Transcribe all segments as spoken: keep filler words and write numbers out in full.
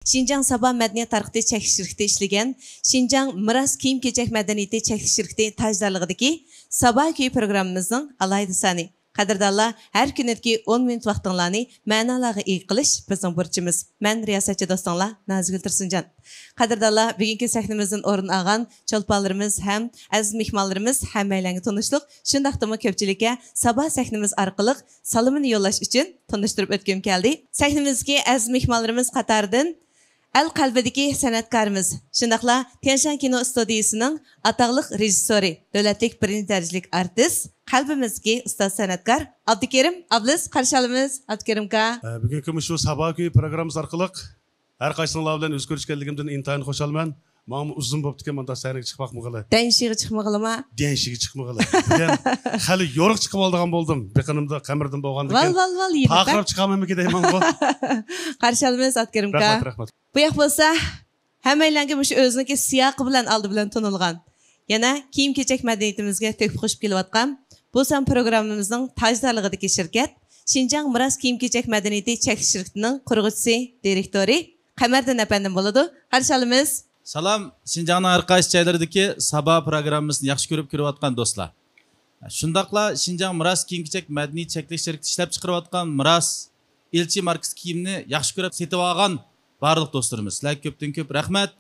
شىنجاڭ سابا مەدەنىيەت تارقىتىش چەكلىك شىركىتى ئىشلىگەن شىنجاڭ مىراس كىيىم-كېچەك مەدەنىيىتى چەكلىك شىركىتى تاجدارلىقىدىكى سابا كۈيى پروگراممىمىزنىڭ ئالاھىدە سانى. قەدىردانلار، ھەر كۈنىدىكى ئون مىنۇت ۋاقتىڭلارنى مەنىلەرگە ئىگە قىلىش بىزنىڭ بۇرچىمىز. مەن رىياسەتچى دوستۇڭلار نازىگۈل تۇرسۇنجان. قەدىردانلار، بۈگۈنكى سەھنىمىزدىن ئورۇن ئالغان چولپانلىرىمىز ھەم ئەزىز مېھمانلىرىمىز ھەممەيلەنگە تونۇشلۇق، شۇنداقتىمۇ كۆپچىلىككە سابا سەھنىمىز ئارقىلىق سالىمىنى يوللاش ئۈچۈن تونۇشتۇرۇپ ئۆتكۈم كەلدى. سەھنىمىزدىكى ئەزىز مېھمانلىرىمىز قاتارىدىن ئەل قەلبىدىكى سەنئەتكارىمىز، شۇنداقلا تيەنشان كىنو ئىستۇدىيىسىنىڭ ئاتاقلىق رېژىسسورى، دۆلەتلىك بىرىنچى دەرىجىلىك ئارتىس، قەلبىمىزدىكى ئۇستاز سەنئەتكار ئابدۇكېرىم ئابلىز قارشى ئالىمىز. ئابدۇكېرىمكا. ئە، بۈگۈنكى مۇشۇ سابا كۈيى پروگراممىسى ئارقىلىق ھەر قايسىڭلار بىلەن يۈز كۆرۈشكەنلىكىمدىن ئىنتايىن خۇشالمەن. ماڭىمۇ ئۇزۇن بوپتىكەن مۇنداق سەھنىگە چىقىپ باقمىغىلى. دەنشىگە چىقمىغىلىما؟ دەنشىگە چىقمىغىلى. بۈگۈن خېلى يورۇق چىقىپ ئالىدىغان بولدۇم. بېقىنىمدا قەمرىدىن بولغاندىكىن. ۋال، ۋال، ۋال، يېنىپ پارقىراپ چىقامەنمىكىن دەيمەنغۇ. قارشى ئالىمىز ئابدۇكېرىمكا. رەھمەت، رەھمەت. بۇ ياق بولسا ھەممەيلەنگە مۇشۇ ئۆزىنىڭكى سىياقى بىلەن ئالدى بىلەن تونۇلغان، يەنە كىيىم-كېچەك مەدەنىيىتىمىزگە تۆھپە قوشۇپ كېلىۋاتقان، بۇ سان پروگراممىمىزنىڭ تاجدارلىقىدىكى شىركەت، شىنجاڭ مىراس كىيىم-كېچەك مەدەنىيىتى چەكلىك شىركىتىنىڭ قۇرغۇچىسى، دىرېكتورى قەمەردىن ئەپەندىم بولىدۇ. قارشى ئالىمىز. سالام، شىنجاڭنىڭ ھەر قايسى جايلىرىدىكى سابا پروگراممىسىنى ياخشى كۆرۈپ كۆرۈۋاتقان دوستلار. شۇنداقلا شىنجاڭ مىراس كىيىم-كېچەك مەدەنىيەت چەكلىك شىركىتى ئىشلەپچىقىرىۋاتقان مىراس ئىلچى ماركىسى كىيىمنى ياخشى كۆرۈپ سېتىۋالغان بارلىق دوستلىرىمىز، سىلەرگە كۆپتىن كۆپ رەھمەت.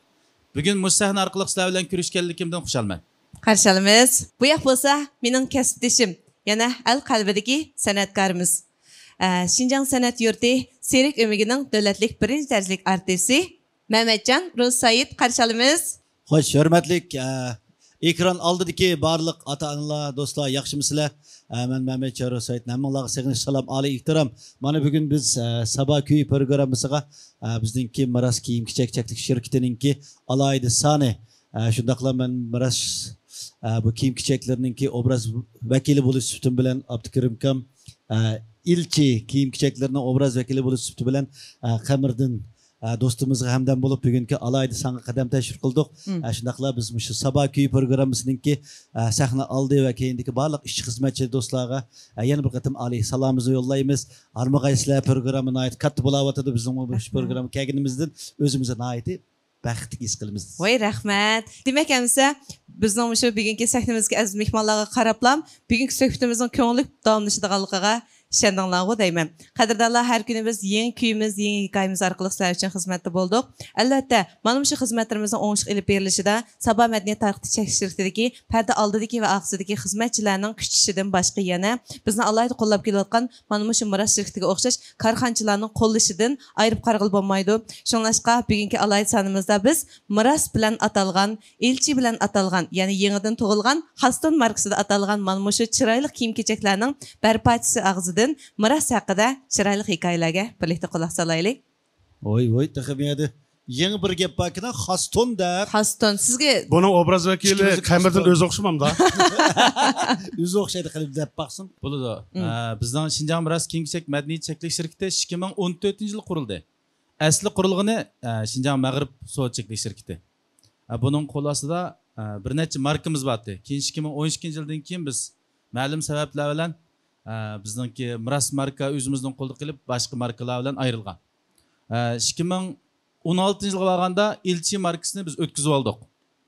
بۈگۈن مۇشۇ سەھنە ئارقىلىق سىلەر بىلەن كۆرۈشكەنلىكىمدىن خۇشالمەن. قارشى ئالىمىز. بۇ ياق بولسا مېنىڭ كەسىپدىشىم، يەنە ئەل قەلبىدىكى سەنئەتكارىمىز، ئە، شىنجاڭ سەنئەت يۇرتى سېرك ئۆمىكىنىڭ دۆلەتلىك بىرىنچى دەرىجىلىك ئارتىسى، مەمەتجان روزى سايىت قارشى ئالىمىز. خوش، ھۆرمەتلىك، ئە، ئېكران ئالدىدىكى بارلىق ئاتا-ئانىلار، دوستلار، ياخشىمۇسىلەر؟ ئە، مەن مەمەتجان روزى سايىت، ھەممىڭلارغا سېغىنىش سالام، ئالىي ئېھتىرام. مانا بۈگۈن بىز، ئە، سابا كۈيى پروگراممىسىغا، ئە، بىزنىڭكى مىراس كىيىم-كېچەك چەكلىك شىركىتىنىڭكى ئالاھىدە سانى، ئە، شۇنداقلا مەن مىراس، ئە، بۇ كىيىم-كېچەكلىرىنىڭكى ئوبراز ۋەكىلى بولۇش سۈپىتىم بىلەن ئابدۇكېرىم ئاكام، ئە، ئىلچى كىيىم-كېچەكلىرىنىڭ ئوبراز ۋەكىلى بولۇش سۈپىتى بىلەن، ئە، قەمەردىن، ئە، دوستىمىزغا ھەمدەم بولۇپ، بۈگۈنكى ئالاھىدە سانغا قەدەم تەشرىپ قىلدۇق. مم. ئە، شۇنداقلا بىز مۇشۇ سابا كۈيى پروگراممىسىنىڭكى، ئە، سەھنە ئالدى ۋە كەينىدىكى بارلىق ئىشچى خىزمەتچى دوستلارغا، ئە، يەنە بىر قېتىم ئالىي سالامىمىزنى يوللايمىز. ھارمىغايسىلەر، پروگرامما ناھايىتى كاتتا بولاۋاتىدۇ. بىزنىڭمۇ مۇشۇ رەھمەت. پروگرامما كەلگىنىمىزدىن ئۆزىمىزنى ناھايىتى بەختلىك ھېس قىلىمىز. ۋاي، رەھمەت. دېمەك، ئەمىسە بىزنىڭ مۇشۇ بۈگۈنكى سەھنىمىزگە ئەزىز مېھمانلارغا قاراپلا، بۈگۈنكى سۆھبىتىمىزنىڭ كۆڭۈللۈك داۋاملىشىدىغانلىقىغا ئىشەندىڭلارغۇ دەيمەن. قەدىردانلار، ھەر كۈنى بىز يېڭى كۈيىمىز، يېڭى ھېكايىمىز ئارقىلىق سىلەر ئۈچۈن خىزمەتتە بولدۇق. ئەلۋەتتە، مانا مۇشۇ خىزمەتلىرىمىزنىڭ ئوڭۇشلۇق ئېلىپ بېرىلىشىدا سابا مەدەنىيەت تارقىتىش چەكلىك شىركىتىدىكى پەردە ئالدىدىكى ۋە ئارقىسىدىكى خىزمەتچىلەرنىڭ كۈچىشىدىن باشقا يەنە بىزنى ئالاھىدە قوللاپ كېلىۋاتقان مانا مۇشۇ مىراس شىركىتىگە ئوخشاش كارخانىچىلارنىڭ قوللىشىدىن ئايرىپ قارىغىلى بولمايدۇ. شۇڭلاشقا بۈگۈنكى ئالاھىدە سانىمىزدا بىز مىراس بىلەن ئاتالغان، ئىلچى بىلەن ئاتالغان، يەنى يېڭىدىن تۇغۇلغان خاستون ماركىسىدا ئاتالغان مانا مۇشۇ چىرايلىق كىيىم-كېچەكلەرنىڭ بەرپاچىسى ئاغزىدىن مىراس ھەققىدە چىرايلىق ھېكايىلەرگە بىرلىكتە قۇلاق سالايلى. ۋوي، ۋوي، تېخى بۇ يەردە يېڭى بىر گەپ باركىنە، خاستون دەپ. خاستون، سىزگە. بۇنىڭ ئوبراز ۋەكىلى قەمەردىن ئۆزى ئوخشىمامدا؟ ئۆزى ئوخشايدۇ، قېنى دەپ باقسۇن. بولىدۇ. مم. ئە، بىزنىڭ شىنجاڭ مىراس كىيىم-كېچەك مەدەنىيەت چەكلىك شىركىتى ئىككى مىڭ ئون تۆتىنچى يىلى قۇرۇلدى. ئەسلى قۇرۇلغىنى، ئە، شىنجاڭ مەغرىب سودا چەكلىك شىركىتى. ئە، بۇنىڭ قول ئاستىدا، ئە، بىر نەچچە ماركىمىز بار ئىدى. كېيىن ئىككى مىڭ ئون ئىككىنچى يىلدىن كېيىن بىز مەلۇم سەۋەبلەر بىلەن، ئە، بىزنىڭكى مىراس ماركا ئۆزىمىزنىڭ قولىدا قېلىپ، باشقا ماركىلار بىلەن ئايرىلغان. ئە، ئىككى مىڭ ئون ئالتىنچى يىلغا بارغاندا ئىلچى ماركىسىنى بىز ئۆتكۈزۈۋالدۇق.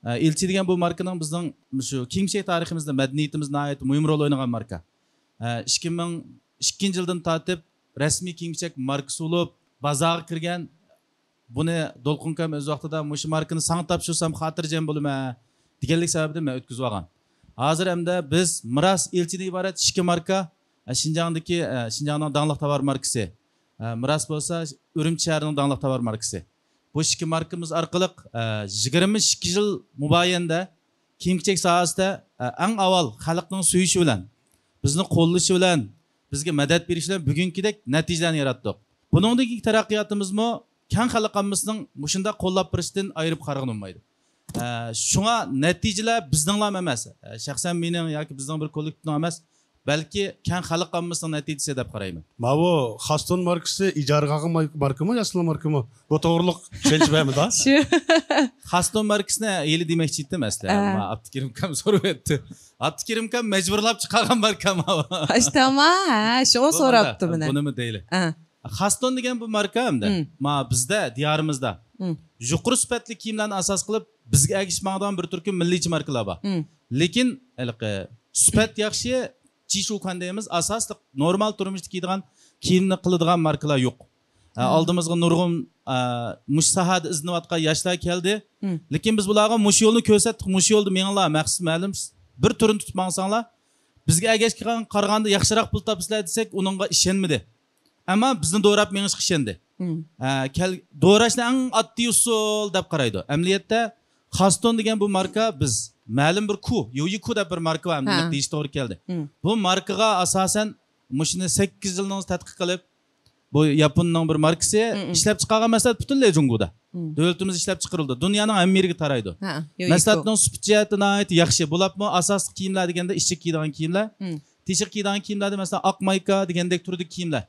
ئە، ئىلچى دېگەن بۇ ماركىنىڭ بىزنىڭ مۇشۇ كىيىم-كېچەك تارىخىمىزدا، مەدەنىيىتىمىزدە ناھايىتى مۇھىم رول ئوينىغان ماركا. ئە، ئىككى مىڭ ئىككىنچى يىلدىن تارتىپ رەسمىي كىيىم-كېچەك ماركىسى بولۇپ بازارغا كىرگەن. بۇنى دولقۇن ئاكام ئۆز ۋاقتىدا مۇشۇ ماركىنى ساڭا تاپشۇرسام خاتىرجەم بولىمەن دېگەنلىك سەۋەبىدىن مەن ئۆتكۈزۈۋالغان. ھازىر ئەمدى بىز مىراس ئىلچىدىن ئىبارەت ئىككى ماركا، ئە، شىنجاڭدىكى، ئە، شىنجاڭنىڭ داڭلىق تاۋار ماركىسى، ئە، مىراس بولسا ئۈرۈمچى شەھىرىنىڭ داڭلىق تاۋار ماركىسى. بۇ ئىككى ماركىمىز ئارقىلىق، ئە، يىگىرمە ئىككى يىل مۇبايىنىدە كىيىم-كېچەك ساھەسىدە، ئە، ئەڭ ئاۋۋال خەلقنىڭ سۆيۈشى بىلەن، بىزنى قوللىشى بىلەن، بىزگە مەدەت بېرىشى بىلەن بۈگۈنكىدەك نەتىجىلەرنى ياراتتۇق. بۇنىڭدىن كېيىنكى تەرەققىياتىمىزمۇ كەڭ خەلق ئاممىسىنىڭ مۇشۇنداق قوللاپ بېرىشىدىن ئايرىپ قارىغىلى بولمايدۇ. ئە، شۇڭا نەتىجىلەر بىزنىڭلام ئەمەس، ئە، شەخسەن مېنىڭ ياكى بىزنىڭ بىر كوللېكتىپنىڭ ئەمەس، بەلكى كەڭ خەلق ئاممىسىنىڭ نەتىجىسى دەپ قارايمەن. ماۋۇ خاستون ماركىسى ئىجارىگە ئالغان مار-، ماركىمۇ يا ئەسلى ماركىمۇ؟ بۇ توغرىلىق چۈشەنچە بەرمىدى. شۇ. خاستون ماركىسىنى ھېلى دېمەكچى ئىدىم ئەسلى. ئە. ئەمما ئابدۇكېرىم ئاكام سوراپ ئۆتتى. ئابدۇكېرىم ئاكام مەجبۇرلاپ چىقارغان ماركا ماۋۇ. ئاشتاما، ھە، شۇڭا سوراپتۇ مانا. بۇنىمۇ دەيلى. ئە. خاستون دېگەن بۇ ماركا ئەمدى. مم. ما بىزدە، دىيارىمىزدا، يۇقىرى سۈپەتلىك كىيىملەرنى ئاساس قىلىپ، بىزگە ئەگىشىپ ماڭىدىغان بىر تۈركۈم مىللىيچى ماركىلار بار. لېكىن ھېلىقى سۈپەت ياخشى، چىشۇكەن دەيمىز، ئاساسلىق نورمال تۇرمۇشتا كىيىدىغان كىيىمنى قىلىدىغان ماركىلار يوق. ئە، ئالدىمىزغا نۇرغۇن، ئە، مۇشۇ ساھەدە ئىزدىنىۋاتقان ياشلار كەلدى. لېكىن بىز بۇلارغا مۇشۇ يولنى كۆرسەتتۇق، مۇشۇ يولدا مېڭىڭلار، مەخسۇس مەلۇم بىر تۈرنى تۇتۇپ ماڭساڭلار، بىزگە ئەگەشكەن قارىغاندا ياخشىراق پۇل تاپىسىلەر دېسەك، ئۇنىڭغا ئىشەنمىدى. ئەمما بىزنى دوراپ مېڭىشقا ئىشەندى. ئە، كەل-، دوراشنىڭ ئەڭ ئاددىي ئۇسۇل دەپ قارايدۇ. ئەمەلىيەتتە خاستون دېگەن بۇ ماركا بىز مەلۇم بىر كۇ، يويىكۇ دەپ بىر ماركا بار، ئەمدى دېيىش توغرا كەلدى. بۇ ماركىغا ئاساسەن مۇشۇنى سەككىز يىلنىڭ تەتقىق قىلىپ، بۇ ياپوننىڭ بىر ماركىسى، ئىشلەپ چىقارغان مەھسۇلات پۈتۈنلەي جۇڭگودا. دۆلىتىمىزدە ئىشلەپ چىقىرىلىدۇ. دۇنيانىڭ ھەممە يېرىگە تارايدۇ. مەھسۇلاتنىڭ سۈپىتى جەھەتتە ناھايىتى ياخشى. بولۇپمۇ ئاساسلىق كىيىملەر دېگەندە ئىشىككە كىيىدىغان كىيىملەر، تېشىغا كىيىدىغان كىيىملەردە، مەسىلەن، ئاق مايكا دېگەندەك تۈردىكى كىيىملەر.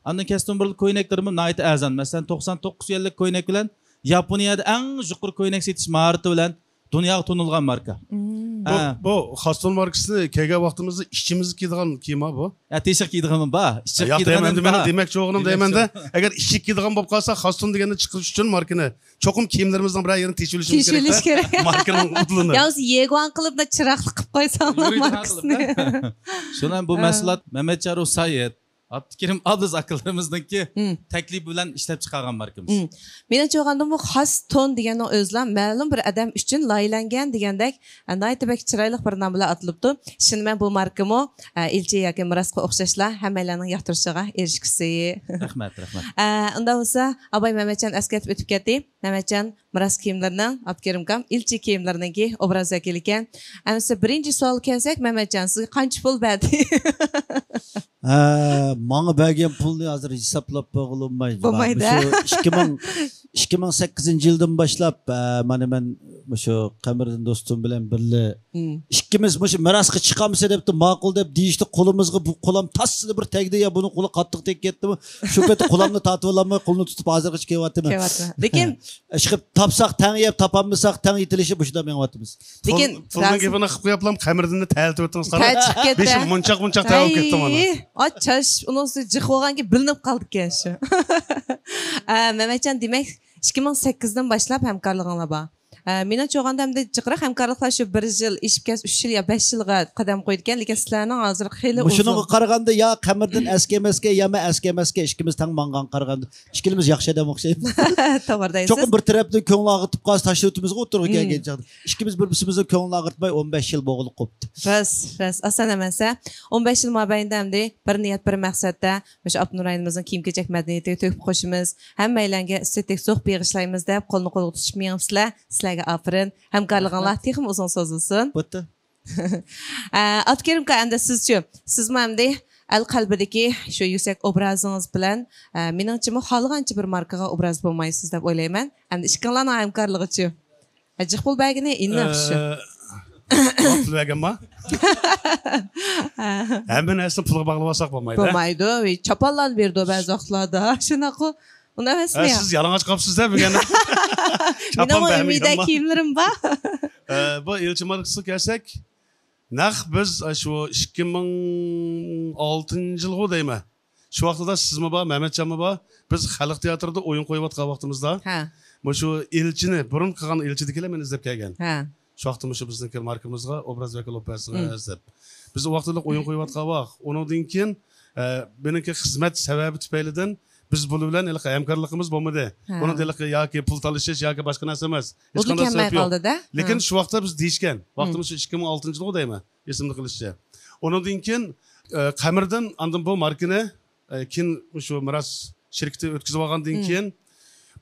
ئاندىن كەستۇم بىر كوينەكلىرىمۇ ناھايىتى ئەرزان. مەسىلەن، توقسان توققۇز يۈەنلىك كوينەك بىلەن ياپونىيەدە ئەڭ يۇقىرى كوينەك سېتىش ماھارىتى بىلەن دۇنياغا تونۇلغان ماركا. بۇ، بۇ خاستون ماركىسى كەلگەن ۋاقتىمىزدا ئىچىمىزگە كىيىدىغان كىيىم بۇ. يا، تېشىغا كىيىدىغىنى بار. ئىشىغا ياق، كىيىدىغىنى دەيمەن، دېمەن، بار. دېمەكچى بولغىنىم دەيمەندە، ئەگەر ئىشىككە كىيىدىغان بولۇپ قالسا، خاستون دېگەننى چىقىرىش ئۈچۈن ماركىنى چوقۇم كىيىملىرىمىزنىڭ بىرەر يېرىنى تېشىۋېلىشىمىز كېرەك. تېشىۋېلىش كېرەك. ماركىنىڭ ئۇدۇلىنى. يا بولمىسا يېگۇاڭ قىلىپ، چىراغلىق قىلىپ قويساڭلار ماركىسىنى. شۇنىڭ بۇ مەھسۇلات مەمەتجان رۇسايىت، ئابدۇكېرىم ئابلىز ئاكىلىرىمىزنىڭكى تەكلىپى بىلەن ئىشلەپ چىقارغان ماركىمىز. مېنىڭچە بولغاندا بۇ خاس تون دېگەننىڭ ئۆزىلا مەلۇم بىر ئادەم ئۈچۈن لايىھەلەنگەن دېگەندەك، ناھايىتى بەك چىرايلىق بىر نام بىلەن ئاتىلىپتۇ. ئىشىنىمەن بۇ ماركىمۇ ئىلچى ياكى مىراسقا ئوخشاشلا ھەممەيلەننىڭ ياقتۇرۇشىغا ئېرىشكۈسى. رەھمەت، رەھمەت. ئۇنداق بولسا ئاباي مەمەتجان ئەسكەرتىپ ئۆتۈپ كەتتى. مەمەتجان مىراس كىيىملىرىنىڭ، ئابدۇكېرىم ئاكام ئىلچى كىيىملىرىنىڭكى ئوبراز ۋەكىلى ئىكەن. ئەمىسە بىرىنچى سوئالغا كەلسەك، مەمەتجان، سىزگە قانچە پۇل بەردى؟ ھە، ماڭا بەرگەن پۇلنى ھازىر ھېسابلاپ بولغىلى بولمايدۇ. بولمايدۇ، ھە؟ مۇشۇ ئىككى مىڭ، ئىككى مىڭ سەككىزىنچى يىلدىن باشلاپ، ھە، مانا مەن مۇشۇ قەمەردىن دوستۇم بىلەن بىللە ئىككىمىز مۇشۇ مىراسقا چىقامسەن دەپتۇ، ماقۇل دەپ دېيىشتى، قولىمىزغا بۇ قولام تاسلا بىر تەگدى، يا بۇنىڭ قولى قاتتىق تېگىپ كەتتىمۇ، شۇ پېتى قولامنى تارتىۋالالماي قولنى تۇتۇپ ھازىرغىچە كېلىۋاتىمەن. كېلىۋاتىمەن. لېكىن ئىشقىلىپ تاپساق تەڭ يەپ، تاپالمىساق تەڭ يېتىلىشىپ مۇشۇنداق مېڭىۋاتىمىز. لېكىن پۇل، پۇلنىڭ گېپىنى قىلىپ قويۇپلام، قەمەردىننى تەلتىۋەتتىڭىز، قاراپ. تەلتىۋېتىپ كەتتى. بېشىم مۇنچاق، مۇنچاق تەۋرەپ كەتتى مانا. ئاچ چاش، ئۇنىڭ ئۈستىگە جىق بولغانكى بىلىنىپ قالدىكەن شۇ. ئە، مەمەتجان، دېمەك، ئىككى مىڭ سەككىزدىن باشلاپ ھەمكارلىقىڭلار بار. ئە، مېنىڭچە بولغاندا ئەمدى جىقراق ھەمكارلىقلار شۇ بىر يىل ئېشىپ كەتسە، ئۈچ يىل يا بەش يىلغا قەدەم قويىدىكەن، لېكىن سىلەرنىڭ ھازىر خېلى ئۇزۇن. مۇشۇنىڭغا قارىغاندا يا قەمەردىن ئەسكى ئەمەسكەن، يا مەن ئەسكى ئەمەسكەن، ئىككىمىز تەڭ ماڭغان قارىغاندا. ئىككىلىمىز ياخشى ئادەم ئوخشايمىز. توغرا دەيسىز. چوقۇم بىر تەرەپتىن كۆڭۈل ئاغرىتىپ قالسا، تاشلىۋېتىمىزغۇ ئوتتۇرىغا كەلگەن چاغدا. ئىككىمىز بىر-، بىرسىمىزنىڭ كۆڭلىنى ئاغرىتماي ئون بەش يىل بولغىلى قوپتى. راست، راست. ئاسان ئەمەس ھە. ئون بەش يىل مابەينىدە ئەمدى بىر نىيەت، بىر مەقسەتتە مۇشۇ ئاپتونوم رايونىمىزنىڭ كىيىم-كېچەك مەدەنىيىتىگە تۆھپە قوشىمىز، ھەممەيلەنگە ئېستېتىك زوق بېغىشلايمىز دەپ قولنى قولغا تۇتۇشۇپ مېڭىپسىلەر. سىلەرگە ئاپىرىن. ھەمكارلىقىڭلار تېخىمۇ ئۇزۇن سوزۇلسۇن. بوپتۇ. ئە، ئابدۇكېرىم ئاكا، ئەمدى سىزچۇ؟ سىزمۇ ئەمدى ئەل قەلبىدىكى شۇ يۈكسەك ئوبرازىڭىز بىلەن، ئە، مېنىڭچىمۇ خالىغانچە بىر ماركىغا ئوبراز بولمايسىز دەپ ئويلايمەن. ئەمدى ئىككىڭلارنىڭ ھەمكارلىقىچۇ؟ ئە، جىق پۇل بەرگىنى ئېنىق شۇ. ئە، پۇل بەرگەنما؟ ھەممە نەرسىنى پۇلغا باغلىۋالساق بولمايدۇ. بولمايدۇ. چاپانلارنى بېرىدۇ بەزى ۋاقىتلاردا. شۇنداققۇ؟ ئۇنداق ئەمەسمۇ ھە، يا؟ سىز يالىڭاچ قاپسىز دە بۈگۈن. مېنىڭمۇ ئۈمىدە كىيىملىرىم بار. ئە، بۇ ئىلچى ماركىسىغا كەلسەك، نەق بىز، ئە، شۇ ئىككى مىڭ ئالتىنچى يىلغۇ دەيمەن. شۇ ۋاقتىدا سىزمۇ بار، مەمەتجانمۇ بار. بىز خەلق تىياتىرىدا ئويۇن قويۇۋاتقان ۋاقتىمىزدا، ھە، مۇشۇ ئىلچىنى، بۇرۇن قىلغان ئىلچىدىكىلەر مېنى ئىزدەپ كەلگەن. ھە. شۇ ۋاقىتتا مۇشۇ بىزنىڭكى ماركىمىزغا ئوبراز ۋەكىل بولۇپ بەرسىڭىز دەپ. بىز ئۇ ۋاقىتلىق ئويۇن قويۇۋاتقان ۋاق. ئۇنىڭدىن كېيىن، ئە، مېنىڭكى خىزمەت سەۋەبى تۈپەيلىدىن بىز بۇلار بىلەن ھېلىقى ھەمكارلىقىمىز بولمىدى. ھە. بۇنىڭدا ھېلىقى ياكى پۇل تالىشىش ياكى باشقا نەرسە ئەمەس. ھېچقانداق سەۋەب يوق. لېكىن شۇ ۋاقىتتا بىز دېيىشكەن. ھە. ۋاقتىمىز شۇ ئىككى مىڭ ئالتىنچى يىلغۇ دەيمەن. ئېسىمدە قېلىشىچە. ئۇنىڭدىن كېيىن، ئە، قەمەردىن ئاندىن بۇ ماركىنى، ئە، كېيىن شۇ مىراس شىركىتى ئۆتكۈزۈپ ئالغاندىن كېيىن،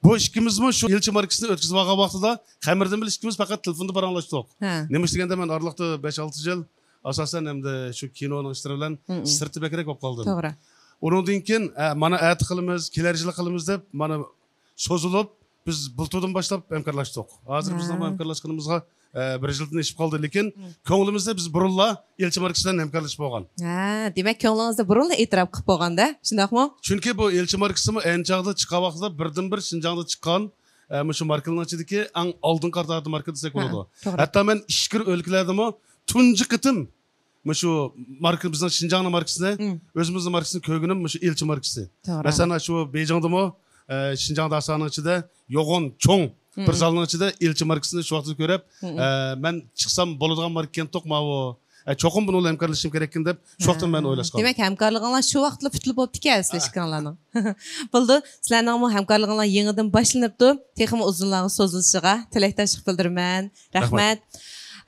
بۇ ئىككىمىزمۇ شۇ ئىلچى ماركىسىنى ئۆتكۈزۈپ ئالغان ۋاقتىدا قەمەردىن بىلەن ئىككىمىز پەقەت تېلېفوندا پاراڭلاشتۇق. ھە. نېمە ئىش دېگەندە، مەن ئارىلىقتا بەش-ئالتە يىل ئاساسەن ئەمدى شۇ كىنونىڭ ئىشلىرى بىلەن سىرتتا بەكرەك بولۇپ قالدىم. توغرا. ئۇنىڭدىن كېيىن، ئە، مانا ئەتە قىلىمىز، كېلەر يىلى قىلىمىز دەپ مانا سوزۇلۇپ، بىز بۇلتۇردىن باشلاپ ھەمكارلاشتۇق. ھازىر بىزنىڭ ھە. ھەمكارلاشقىنىمىزغا، ئە، بىر يىلدىن ئېشىپ قالدى. لېكىن كۆڭلىمىزدە بىز بۇرۇنلا ئىلچى ماركىسى بىلەن ھەمكارلىشىپ بولغان. ھە، دېمەك، كۆڭلىڭىزدە بۇرۇنلا ئېتىراپ قىلىپ بولغاندا، شۇنداقمۇ؟ چۈنكى بۇ ئىلچى ماركىسىمۇ ئەينى چاغدا چىققان ۋاقتىدا بىردىنبىر شىنجاڭدا چىققان، ئە، مۇشۇ ماركىلارنىڭ ئىچىدىكى ئەڭ ئالدىنقى قاتاردىكى ماركا دېسەك ھە، بولىدۇ. توغرا. ھەتتا مەن ئىچكىرى ئۆلكىلەردىمۇ تۇنجى قېتىم مۇشۇ ماركا، بىزنىڭ شىنجاڭنىڭ ماركىسىنى، مم. ئۆزىمىزنىڭ ماركىسىنى كۆرگىنىم مۇشۇ ئىلچى ماركىسى. توغرا. مەسىلەن، شۇ بېيجىڭدىمۇ ئە، شىنجاڭ داستىخانىنىڭ ئىچىدە يوغان، چوڭ بىر زالنىڭ ئىچىدە ئىلچى ماركىسىنى شۇ ۋاقىتتا كۆرۈپ، ئە، مەن چىقسام بولىدىغان ماركىكەنتۇق ماۋۇ. ئە، چوقۇم بۇنىڭ بىلەن ھەمكارلىشىشىم كېرەككەن دەپ، شۇ ۋاقىتتا مەن ئويلاشقان. دېمەك، ھەمكارلىقىڭلار شۇ ۋاقىتلا پۈتۈلۈپ بوپتىكەن، ھە، ئەسلىشكىڭلارنىڭ. بولىدۇ، سىلەرنىڭمۇ ھەمكارلىقىڭلار يېڭىدىن باشلىنىپتۇ، تېخىمۇ ئۇزۇنلارغا سوزۇلۇشىغا تىلەكداشلىق بىلدۈرىمەن. رەھمەت. رەھمەت.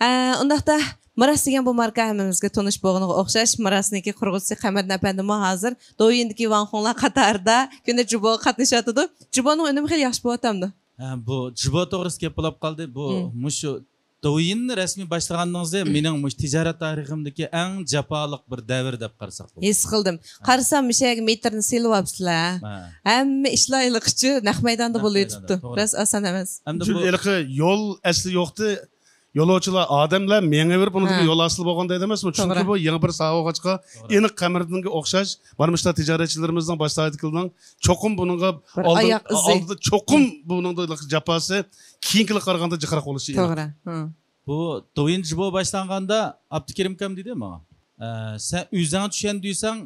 ئە، ئۇنداقتا مىراس دېگەن بۇ ماركا ھەممىمىزگە تونۇش بولغىنىغا ئوخشاش، مىراسنىڭكى قۇرغۇچىسى قەمەردىن ئەپەندىمۇ ھازىر دوۋيىندىكى ۋاڭ خۇڭلار قاتارىدا كۈندە جۇبوغا قاتنىشىۋاتىدۇ. جۇبونىڭ ئۈنۈمى خېلى ياخشى بولۇۋاتامدۇ؟ ھە، بۇ جۇبو توغرىسىدا گەپ بولاپ قالدى. بۇ، مۇشۇ دوۋيىننى رەسمىي باشلىغاننىڭىزى مېنىڭ مۇشۇ تىجارەت تارىخىمدىكى ئەڭ جاپالىق بىر دەۋر دەپ قارىساق بولىدۇ. ھېس قىلدىم. قارىسام، مۇشۇ يەرگە مېتىرنى سېلىۋاپسىلەر. ھە. ھەممە ئىشلار ھېلىقىچە نەق مەيداندا بولۇۋېتىپتۇ. توغرا. بىراز ئاسان ئەمەس. ئەمدى بۇ ھېلىقى يول ئەسلى يوقتى. يولۇچىلار، ئادەملەر مېڭىۋېرىپ، ئۇنىڭدىن يول ھاسىل بولغان دەيدۇ ئەمەسمۇ؟ توغرا. چۈنكى بۇ يېڭى بىر ساھە بولغاچقا، توغرا، ئېنىق قەمەردىنگە ئوخشاش، مانا مۇشۇنداق تىجارەتچىلىرىمىزنىڭ باشتا ئېيتقىنىنىڭ چوقۇم بۇنىڭغا بىر ئالدىن، ئاياق ئىزى. ئالدىدا چوقۇم بۇنىڭدا جاپاسى كېيىنكىلەرگە قارىغاندا جىقراق بولۇشى ئېنىق. توغرا. ھە. بۇ دوۋيىن جۇبو باشلانغاندا ئابدۇكېرىم ئاكام دېدى ماڭا، ئە، سەن ئۆزۈڭ چۈشەندۈرسەڭ،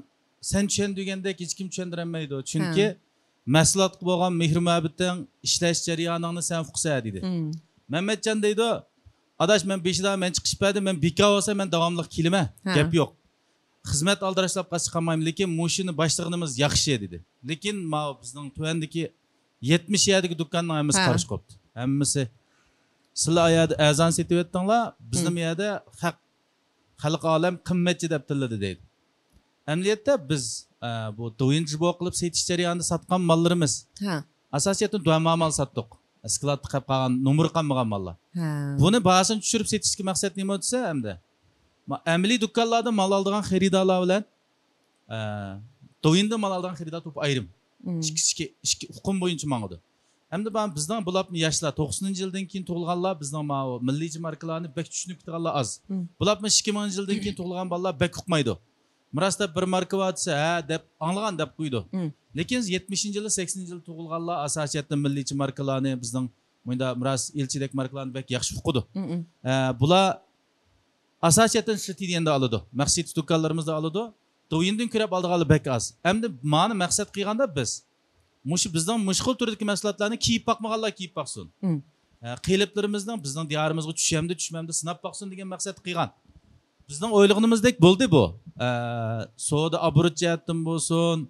سەن چۈشەندۈرگەندەك ھېچكىم چۈشەندۈرەلمەيدۇ. چۈنكى مەھسۇلاتقا بولغان مېھىر مۇھەببىتىڭ، ئىشلەش جەريانىڭنى سەن ئۇقىسەن دېدى. مەمەتجان دەيدۇ، ئاداش، مەن بېشىدا مەن چىقىش بەردىم، مەن بىكار بولسام، مەن داۋاملىق كېلىمەن. ھە. گەپ يوق. خىزمەت ئالدىراشلاپ قالسا قالمايمەن، لېكىن مۇشۇنى باشلىغىنىمىز ياخشى دېدى. لېكىن ماۋۇ بىزنىڭ تۆۋەندىكى يەتمىش يەردىكى دۇكاننىڭ ھەممىسى قارشى قوپتى. ھەممىسى، سىلەر ئايەردە ئەرزان سېتىۋەتتىڭلار، بىزنىمۇ يەردە خەق، خەلق ئالەم قىممەتچى دەپ تىللىدى دەيدۇ. ئەمەلىيەتتە بىز، ئە، بۇ دوۋيىن جۇبو قىلىپ سېتىش جەريانىدا ساتقان ماللىرىمىز، ھە، ئاساسىيەتتىن دۇەنما مال ساتتۇق. ئىسكىلاتتا قېلىپ قالغان، نومۇرى قالمىغان ماللار. ھە. بۇنى باھاسىنى چۈشۈرۈپ سېتىشتىكى مەقسەت نېمە دېسە، ئەمدى ما-، ئەمەلىي دۇكانلاردىن مال ئالىدىغان خېرىدارلار بىلەن، ئە، دوۋيىندىن مال ئالىدىغان خېرىدار توپى ئايرىم. ئىككى، ئىككى، ئىككى ئۇقۇم بويىچە ماڭىدۇ. ئەمدى بۇ بىزنىڭ بۇلاپمۇ ياشلار، توقسىنىنچى يىلدىن كېيىن تۇغۇلغانلار، بىزنىڭ ماۋۇ مىللىيچە ماركىلارنى بەك چۈشىنىپ كېتىدىغانلار ئاز. بۇلاپمۇ ئىككى مىڭىنچى يىلدىن كېيىن تۇغۇلغان بالىلار بەك ئۇقمايدۇ. مىراس دەپ بىر ماركا بار دېسە، ھە دەپ، ئاڭلىغان دەپ قويىدۇ. لېكىن يەتمىشىنچى يىلى، سەكسىنىنچى يىلى تۇغۇلغانلار ئاساسىيەتتە مىللىيچە ماركىلارنى، بىزنىڭ مۇنداق مىراس، ئىلچىدەك ماركىلارنى بەك ياخشى ئۇقىدۇ. ھە، بۇلار ئاساسىيەتتىن شىتى دېگەندە ئالىدۇ. مەخسۇس دۇكانلىرىمىزدا ئالىدۇ. دوۋيىندىن كۆرۈپ ئالىدىغانلار بەك ئاز. ئەمدى مانى مەقسەت قىلغاندا بىز، مۇشۇ بىزنىڭ مۇشۇ خىل تۈردىكى مەھسۇلاتلارنى كىيىپ باقمىغانلار كىيىپ باقسۇن. ھە، قېلىپلىرىمىزنىڭ بىزنىڭ دىيارىمىزغا چۈشەمدۇ، چۈشمەمدۇ سىناپ باقسۇن دېگەن مەقسەتتە قىلغان. بىزنىڭ ئويلىغىنىمىزدەك بولدى بۇ. ئە، سودا ئابوروت جەھەتتىن بولسۇن،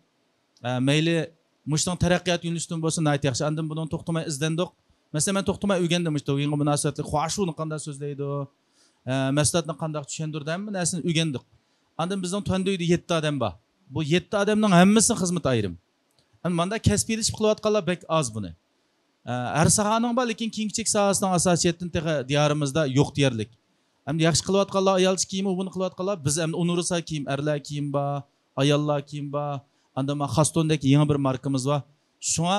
ئە، مەيلى مۇشۇنىڭ تەرەققىيات يۆنىلىشىدىن بولسۇن، ناھايىتى ياخشى. ئاندىن بۇنىڭ توختىماي ئىزدەندۇق. مەسىلەن، مەن توختىماي ئۆگەندىم، مۇشۇ دوۋيىنغا مۇناسىۋەتلىك خۇاشۇنى قانداق سۆزلەيدۇ، ئە، مەھسۇلاتنى قانداق چۈشەندۈرىدۇ، ھەممە نەرسىنى ئۆگەندۇق. ئاندىن بىزنىڭ تۈەندۈيدە يەتتە ئادەم بار. بۇ يەتتە ئادەمنىڭ ھەممىسىنىڭ خىزمىتى ئايرىم. ئەمما ماندا كەسپىيلىشىپ قىلىۋاتقانلار بەك ئاز بۇنى. ئە، ھەر ساھەنىڭ بار، لېكىن كىيىم-كېچەك ساھەسىنىڭ ئاساسىيەتتىن تېخى دىيارىمىزدا يوق دېيەرلىك. ئەمدى ياخشى قىلىۋاتقانلار، ئايالچە كىيىم، ئۇ بۇنى قىلىۋاتقانلار، بىز ئەمدى ئۇنىۋېرسال كىيىم، ئەرلەر كىيىم بار، ئاياللار كىيىم بار، ئاندىن مانا خاستوندەك يېڭى بىر ماركىمىز بار. شۇڭا،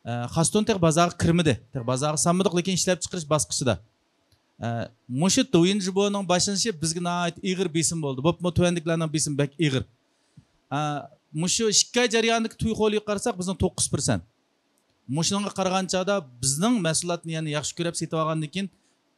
ئە، خاستون تېخى بازارغا كىرمىدى. تېخى بازارغا سالمىدۇق، لېكىن ئىشلەپچىقىرىش باسقۇچىدا. ئە، مۇشۇ دوۋيىن جۇبونىڭ باشلىنىشى بىزگە ناھايىتى ئېغىر بېسىم بولدى. بولۇپمۇ تۆۋەندىكىلەرنىڭ بېسىمى بەك ئېغىر. ئە، مۇشۇ ئىككى ئاي جەريانىدىكى توي خولىيىغا قارىساق، بىزنىڭ توققۇز پىرسەنت. مۇشۇنىڭغا قارىغان چاغدا بىزنىڭ مەھسۇلاتنى يەنە ياخشى كۆرۈپ سېتىۋالغاندىن كېيىن،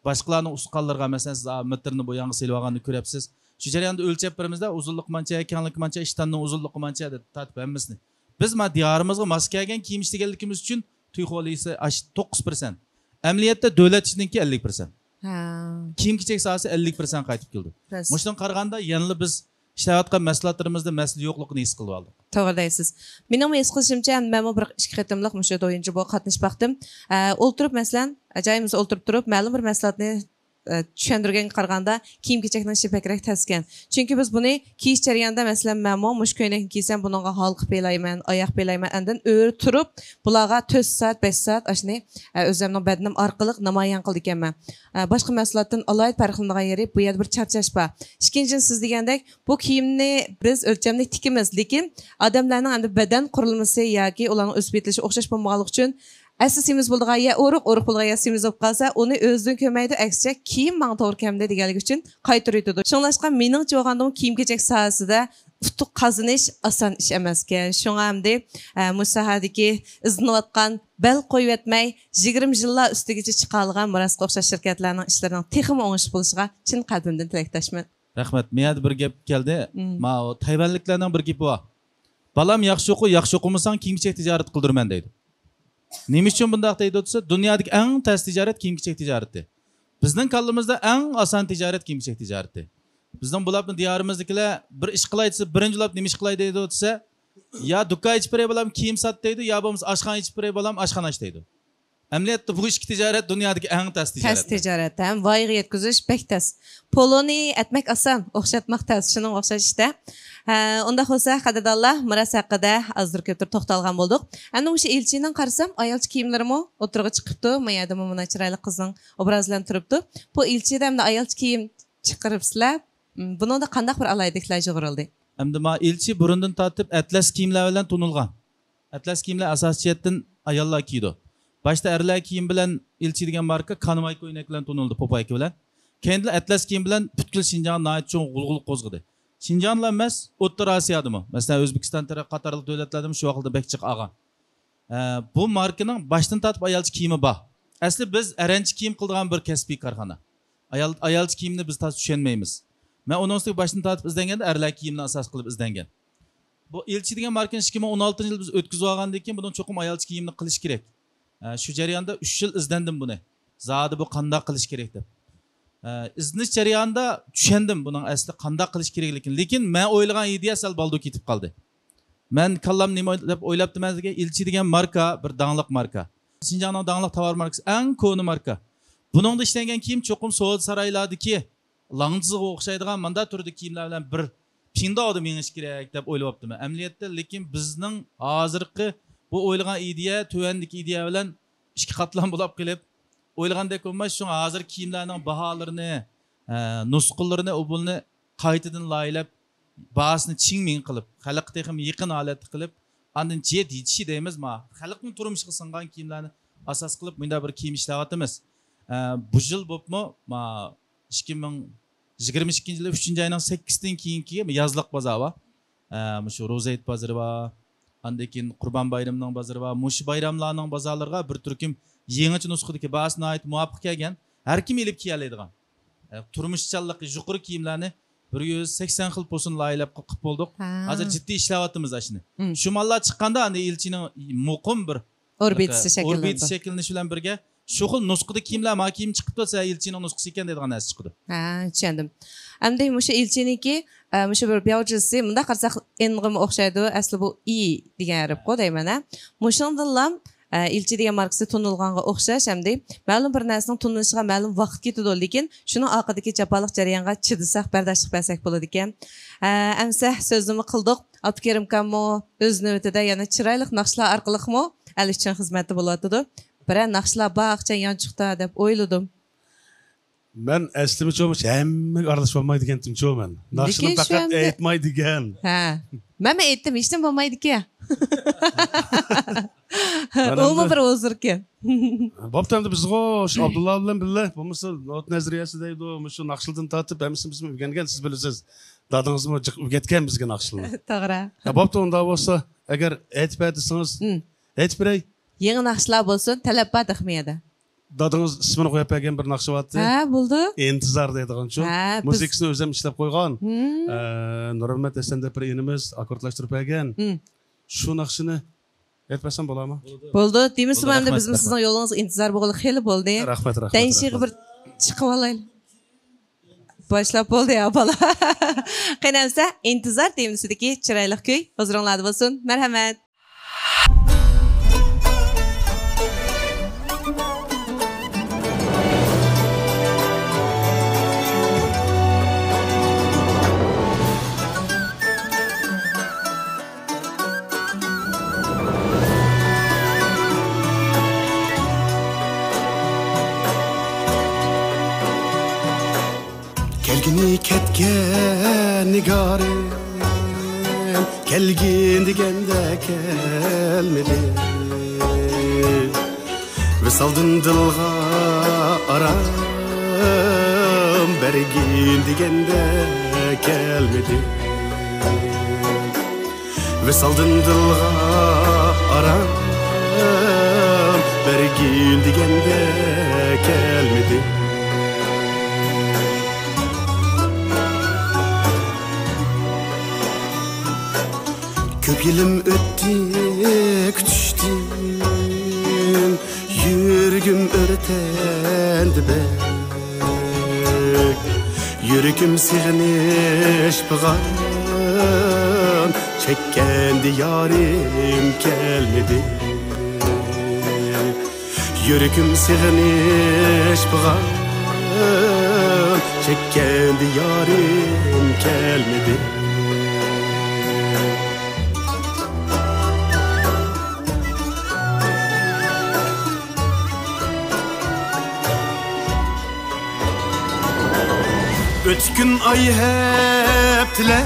باشقىلارنىڭ ئۇستىخانلىرىغا، مەسىلەن، سىز، ئا، مېتىرنى بۇ يانغا سېلىۋالغاننى كۆرەپسىز. شۇ جەرياندا ئۆلچەپ بېرىمىزدە، ئۇزۇنلۇقى مانچە، كەڭلىكى مانچە، ئىشتاننىڭ ئۇزۇنلۇقى مانچە دەپ تارتىپ ھەممىسىنى. بىز ما دىيارىمىزغا ماس كەلگەن كىيىم ئىشلىگەنلىكىمىز ئۈچۈن توي خولىسى ئاش-، توققۇز پىرسەنت. ئەمەلىيەتتە دۆلەت ئىچىنىڭكى ئەللىك پىرسەنت. ھە. كىيىم-كېچەك ساھەسى ئەللىك پىرسەنت قايتىپ كېلىدۇ. راست. مۇشۇنىڭغا قارىغاندا يەنىلا بىز ئىشلەۋاتقان مەھسۇلاتلىرىمىزدا مەسىلە يوقلۇقىنى ھېس قىلىۋالدۇق. توغرا دەيسىز. مېنىڭمۇ ھېس قىلىشىمچە، مەنمۇ بىر ئىككى قېتىملىق مۇشۇ دوۋيىن جۇبوغا قاتنىشىپ باقتىم. ئە، ئولتۇرۇپ، مەسىلەن، جايىمىزدا ئولتۇرۇپ تۇرۇپ، مەلۇم بىر مەھسۇلاتنى، ئە، چۈشەندۈرگەنگە قارىغاندا، كىيىم-كېچەكنىڭ ئىشى بەكرەك تەسكەن. چۈنكى بىز بۇنى كىيىش جەريانىدا، مەسىلەن، مەنمۇ مۇشۇ كۆينەكنى كىيسەم، بۇنىڭغا ھالقىپ بېرەلەيمەن، ئاياق بېرەلەيمەن، ئاندىن ئۆرە تۇرۇپ، بۇلارغا تۆت سائەت، بەش سائەت ئاشۇنى، ئە، ئۆزۈمنىڭ بەدىنىم ئارقىلىق نامايان قىلىدىكەنمەن. ئە، باشقا مەھسۇلاتتىن ئالاھىدە پەرقلىنىدىغان يېرى، بۇ يەردە بىر چارچاش بار. ئىككىنچىدىن، سىز دېگەندەك، بۇ كىيىمنى بىز ئۆلچەملىك تىكىمىز، لېكىن ئادەملەرنىڭ ئەمدى بەدەن قۇرۇلمىسى ياكى ئۇلارنىڭ ئۆسۈپ يېتىلىشى ئوخشاش بولمىغانلىقى ئۈچۈن، ئەسلى سېمىز بولىدىغان يەر ئورۇق، ئورۇق بولىدىغان يەر سېمىز بولۇپ قالسا، ئۇنى ئۆزىدىن كۆرمەيدۇ، ئەكسىچە، كىيىم ماڭا توغرا كەلمىدى دېگەنلىكى ئۈچۈن قايتۇرۇۋېتىدۇ. شۇڭلاشقا مېنىڭچە بولغاندىمۇ كىيىم-كېچەك ساھەسىدە ئۇتۇق قازىنىش ئاسان ئىش ئەمەسكەن. شۇڭا ئەمدى، ئە، مۇشۇ ساھەدىكى ئىزدىنىۋاتقان، بەل قويۇۋەتمەي، يىگىرمە يىللار ئۈستىگىچە چىقالىغان مىراسقا ئوخشاش شىركەتلەرنىڭ ئىشلىرىنىڭ تېخىمۇ ئوڭۇشلۇق بولۇشىغا چىن قەلبىمدىن تىلەكداشمەن. رەھمەت. مەيەردە بىر گەپ كەلدى. ماۋۇ تايۋەنلىكلەرنىڭ بىر گېپى بار. بالام ياخشى ئوقۇ، ياخشى ئوقۇمىساڭ كىيىم-كېچەك تىجارىتى قىلدۇرىمەن دەيدۇ. نېمە ئۈچۈن بۇنداق دەيدۇ دېسە، دۇنيادىكى ئەڭ تەس تىجارەت كىيىم-كېچەك تىجارىتى. بىزنىڭ كاللىمىزدا ئەڭ ئاسان تىجارەت كىيىم-كېچەك تىجارىتى. بىزنىڭ بۇلاپمۇ دىيارىمىزدىكىلەر بىر ئىش قىلاي دېسە، بىرىنچى بولاپ نېمە ئىش قىلاي دەيدۇ دېسە، يا دۇكان ئېچىپ بېرەي بالام كىيىم سات دەيدۇ، يا بولمىسا ئاشخانا ئېچىپ بېرەي بالام ئاشخانا ئاچ دەيدۇ. ئەمەلىيەتتە بۇ ئىككى تىجارەت دۇنيادىكى ئەڭ تەس تىجارەت. تەس تىجارەت ھەم ۋايىغا يەتكۈزۈش بەك تەس. پولونى ئەتمەك ئاسان، ئوخشاتماق تەس، شۇنىڭغا ئوخشاش ئىشتە. ھە، ئۇنداق بولسا، قەدىردانلار، مىراس ھەققىدە ئازدۇر كۆپتۇر توختالغان بولدۇق. ئەمدى مۇشۇ ئىلچىنىڭ قارىسام، ئايالچە كىيىملىرىمۇ ئوتتۇرىغا چىقىپتۇ. ما يەردىمۇ مانا چىرايلىق قىزنىڭ ئوبرازى بىلەن تۇرۇپتۇ. بۇ ئىلچىدە ئەمدى ئايالچە كىيىم چىقىرىپسىلەر. م، بۇنىڭدا قانداق بىر ئالاھىدىلىكلەر يۇغۇرۇلدى؟ ئەمدى ما ئىلچى بۇرۇندىن تارتىپ ئەتلەس كىيىملەر بىلەن تونۇلغان. ئەتلەس كىيىملەر ئاساسىي جەھەتتىن ئاياللار كىيىدۇ. باشتا ئەرلەر كىيىم بىلەن ئىلچى دېگەن ماركا كانۋاي كۆينەك بىلەن تونۇلدى، پوپايكا بىلەن. كەينىدىن ئەتلەس كىيىم بىلەن پۈتكۈل شىنجاڭدا ناھايىتى چوڭ غۇلغۇلا قوزغىدى. شىنجاڭلا ئەمەس، ئوتتۇرا ئاسىيادىمۇ، مەسىلەن، ئۆزبېكىستان تەرەپ قاتارلىق دۆلەتلەردىمۇ شۇ ۋاقىتتا بەك جىق ئالغان. ئە، بۇ ماركىنىڭ باشتىن تارتىپ ئايالچە كىيىمى بار. ئەسلى بىز ئەرەنچە كىيىم قىلىدىغان بىر كەسپىي كارخانا. ئايال، ئايالچە كىيىمنى بىز تازا چۈشەنمەيمىز. مەن ئۇنىڭ ئۈستىگە باشتىن تارتىپ ئىزدەنگەندە ئەرلەر كىيىمىنى ئاساس قىلىپ ئىزدەنگەن. بۇ ئىلچى دېگەن ماركىنى ئىككى مىڭ ئون ئالتىنچى يىل بىز ئۆتكۈزۈۋالغاندىن كېيىن بۇنىڭ چوقۇم ئايالچە كىيىمنى قىلىش كېرەك. ئە، شۇ جەرياندا ئۈچ يىل ئىزدەندىم بۇنى. زادى بۇ قانداق قىلىش كېرەك دەپ. ئە، ئىزدىنىش جەريانىدا چۈشەندىم بۇنىڭ ئەسلى قانداق قىلىش كېرەكلىكىنى. لېكىن مەن ئويلىغان ئىدىيە سەل بالدۇر كېتىپ قالدى. مەن كاللام نېمە دەپ ئويلاپتىمەن دېگەن، ئىلچى دېگەن ماركا بىر داڭلىق ماركا. شىنجاڭنىڭ داڭلىق تاۋار ماركىسى، ئەڭ كونا ماركا. بۇنىڭدا ئىشلەنگەن كىيىم چوقۇم سودا سارايلاردىكى لاڭزىغا ئوخشايدىغان مانداق تۈردىكى كىيىملەر بىلەن بىر پىڭداۋدا مېڭىش كېرەك دەپ ئويلاۋاپتىمەن. ئەمەلىيەتتە، لېكىن بىزنىڭ ھازىرقى بۇ ئويلىغان ئىدىيە تۆۋەندىكى ئىدىيە بىلەن ئىككى قاتلام بولاپ قېلىپ، ئويلىغاندەك بولماي، شۇڭا ھازىر كىيىملەرنىڭ باھالىرىنى، ئە، نۇسخىلىرىنى، ئۇ بۇنى قايتىدىن لايىھەلەپ، باھاسىنى چىڭ مىڭ قىلىپ، خەلققە تېخىمۇ يېقىن ھالەتتە قىلىپ، ئاندىن جىد يېتىشى دەيمىز ما، خەلقنىڭ تۇرمۇشىغا سىڭغان كىيىملەرنى ئاساس قىلىپ مۇنداق بىر كىيىم ئىشلەۋاتىمىز. ئە، بۇ يىل بوپمۇ، ما، ئىككى مىڭ يىگىرمە ئىككىنچى يىلى ئۈچىنچى ئاينىڭ سەككىزىدىن كېيىنكى يازلىق بازار بار. ئە، مۇشۇ روزا ھېيت بازىرى بار، ئاندىن كېيىن قۇربان بايرىمىنىڭ بازىرى بار. مۇشۇ بايراملارنىڭ بازارلىرىغا بىر تۈركۈم يېڭىچە نۇسخىدىكى، باھاسى ناھايىتى مۇۋاپىق كەلگەن، ھەر كىم ئېلىپ كىيەلەيدىغان، ئە، تۇرمۇشچانلىقى يۇقىرى كىيىملەرنى بىر يۈز سەكسەن خىل پوسۇن لايىھەلەپ قىلىپ بولدۇق. ھا. ھازىر جىددىي ئىشلەۋاتىمىز ئاشۇنى. مم. شۇ ماللار چىققاندا ئەمدى ئىلچىنىڭ مۇقىم بىر ئوربىتىسى شەكىللىنىدۇ. ئوربىتىسى شەكىللىنىش بىلەن بىرگە شۇ خىل نۇسخىدا كىيىملەر، ما كىيىم چىقىپتۇ، سەن ئىلچىنىڭ نۇسخىسى ئىكەن دەيدىغان نەرسە چىقىدۇ. ھە، چۈشەندىم. ئەمدى مۇشۇ ئىلچىنىڭكى، ئە، مۇشۇ بىر بياۋجىسى، مۇنداق قارىساق ئېنغىمۇ ئوخشايدۇ، ئەسلى بۇ ئى دېگەن ھەرپقۇ دەيمەن، ھە. مۇشۇنىڭدىنلا، ئە، ئىلچى دېگەن ماركىسى تونۇلغانغا ئوخشاش، ئەمدى مەلۇم بىر نەرسىنىڭ تونۇلۇشىغا مەلۇم ۋاقىت كېتىدۇ، لېكىن شۇنىڭ ئارقىدىكى جاپالىق جەريانغا چىدىساق، بەرداشلىق بەرسەك بولىدىكەن. ئە، ئەمسە سۆزنىمۇ قىلدۇق. ئابدۇكېرىمكاممۇ ئۆز نۆۋىتىدە يەنە چىرايلىق ناخشىلار ئارقىلىقمۇ ئەل ئۈچۈن خىزمەتتە بولۇۋاتىدۇ. بىرەر ناخشىلار بار ئاقچان يانچۇقتا دەپ ئويلىدىم. مەن ئەسلىمىچۇ ھەممىگە ئارىلىشىپ بولمايدىكەنتىمچۇ مەن. ناخشىنى لېكىن شۇ پەقەت ئەمدى ئېيتمايدىكەن. ھە. مەنمۇ ئېيتتىم، ھېچنېمە بولمايدىكەن. مەن ئۇمۇ ئەمدى بىر ئۇزۇركەن. بوپتۇ، ئەمدى بىزغۇ شۇ ئابدۇللا بىلەن بىللە، بولمىسا نوتا نەزەرىيەسى دەيدۇ، مۇشۇ ناخشىلىرىدىن تارتىپ ھەممىسىنى بىزمۇ ئۆگەنگەن، سىز بىلىسىز. دادىڭىزمۇ جىق ئۆگەتكەن بىزگە ناخشىلارنى. توغرا. يا، بوپتۇ، ئۇنداق بولسا، ئەگەر ئېيتىپ بەر دېسىڭىز، ھىم. ئېيتىپ بېرەي. يېڭى ناخشىلار بولسۇن، تەلەپ بار تېخىمۇ يەردە. دادىڭىز ئىسمىنى قويۇپ بەرگەن بىر ناخشا بارتى. ھە، بولدى. ئىنتىزار دەيدىغانچۇ. ھە، بىز مۇزىكىسىنى ئۆزۈم ئىشلەپ قويغان. ھىم. ئە، نۇرمەمەت ھەسەن دەپ بىر ئىنىمىز ئاككوردلاشتۇرۇپ بەرگەن. ھىم. شۇ ناخشىنى ئېيتىپ بەرسەم بولامۇ؟ بولدى. دېمىسىمۇ، بولدى، ئەمدى رەھمەت، بىزمۇ رەھمەت. سىزنىڭ يولىڭىزغا ئىنتىزار بولغىلى خېلى بولدى. رەھمەت، رەھمەت، دەينىشىغا رەھمەت. بىر چىقىۋالايلى. باشلاپ بولدى يا بالا. قېنى ئەمسە، ئىنتىزار تېمىسىدىكى چىرايلىق كۈي ھۇزۇرۇڭلاردا بولسۇن. مەرھەمەت. كەلگىنى كەتكەن نىگارىم، كەلگىن دېگەندە كەلمىدى. ۋىسالدىن دىلغا ئارام بەرگىن دېگەندە كەلمىدى. ۋىسالدىن دىلغا ئارام بەرگىن دېگەندە كەلمىدى. كۆپ يىلىم ئۆتتى كۈتۈشتىن، يۈرىكىم ئۆرتەندى بەك، يۈرىكىم سېغىنىش بىغان، چەككەندە يارىم كەلمىدى. يۈرىكىم سېغىنىش بىغان، چەككەندە يارىم كەلمىدى. ئۆتكۈن ئاي، ھەپتىلەر،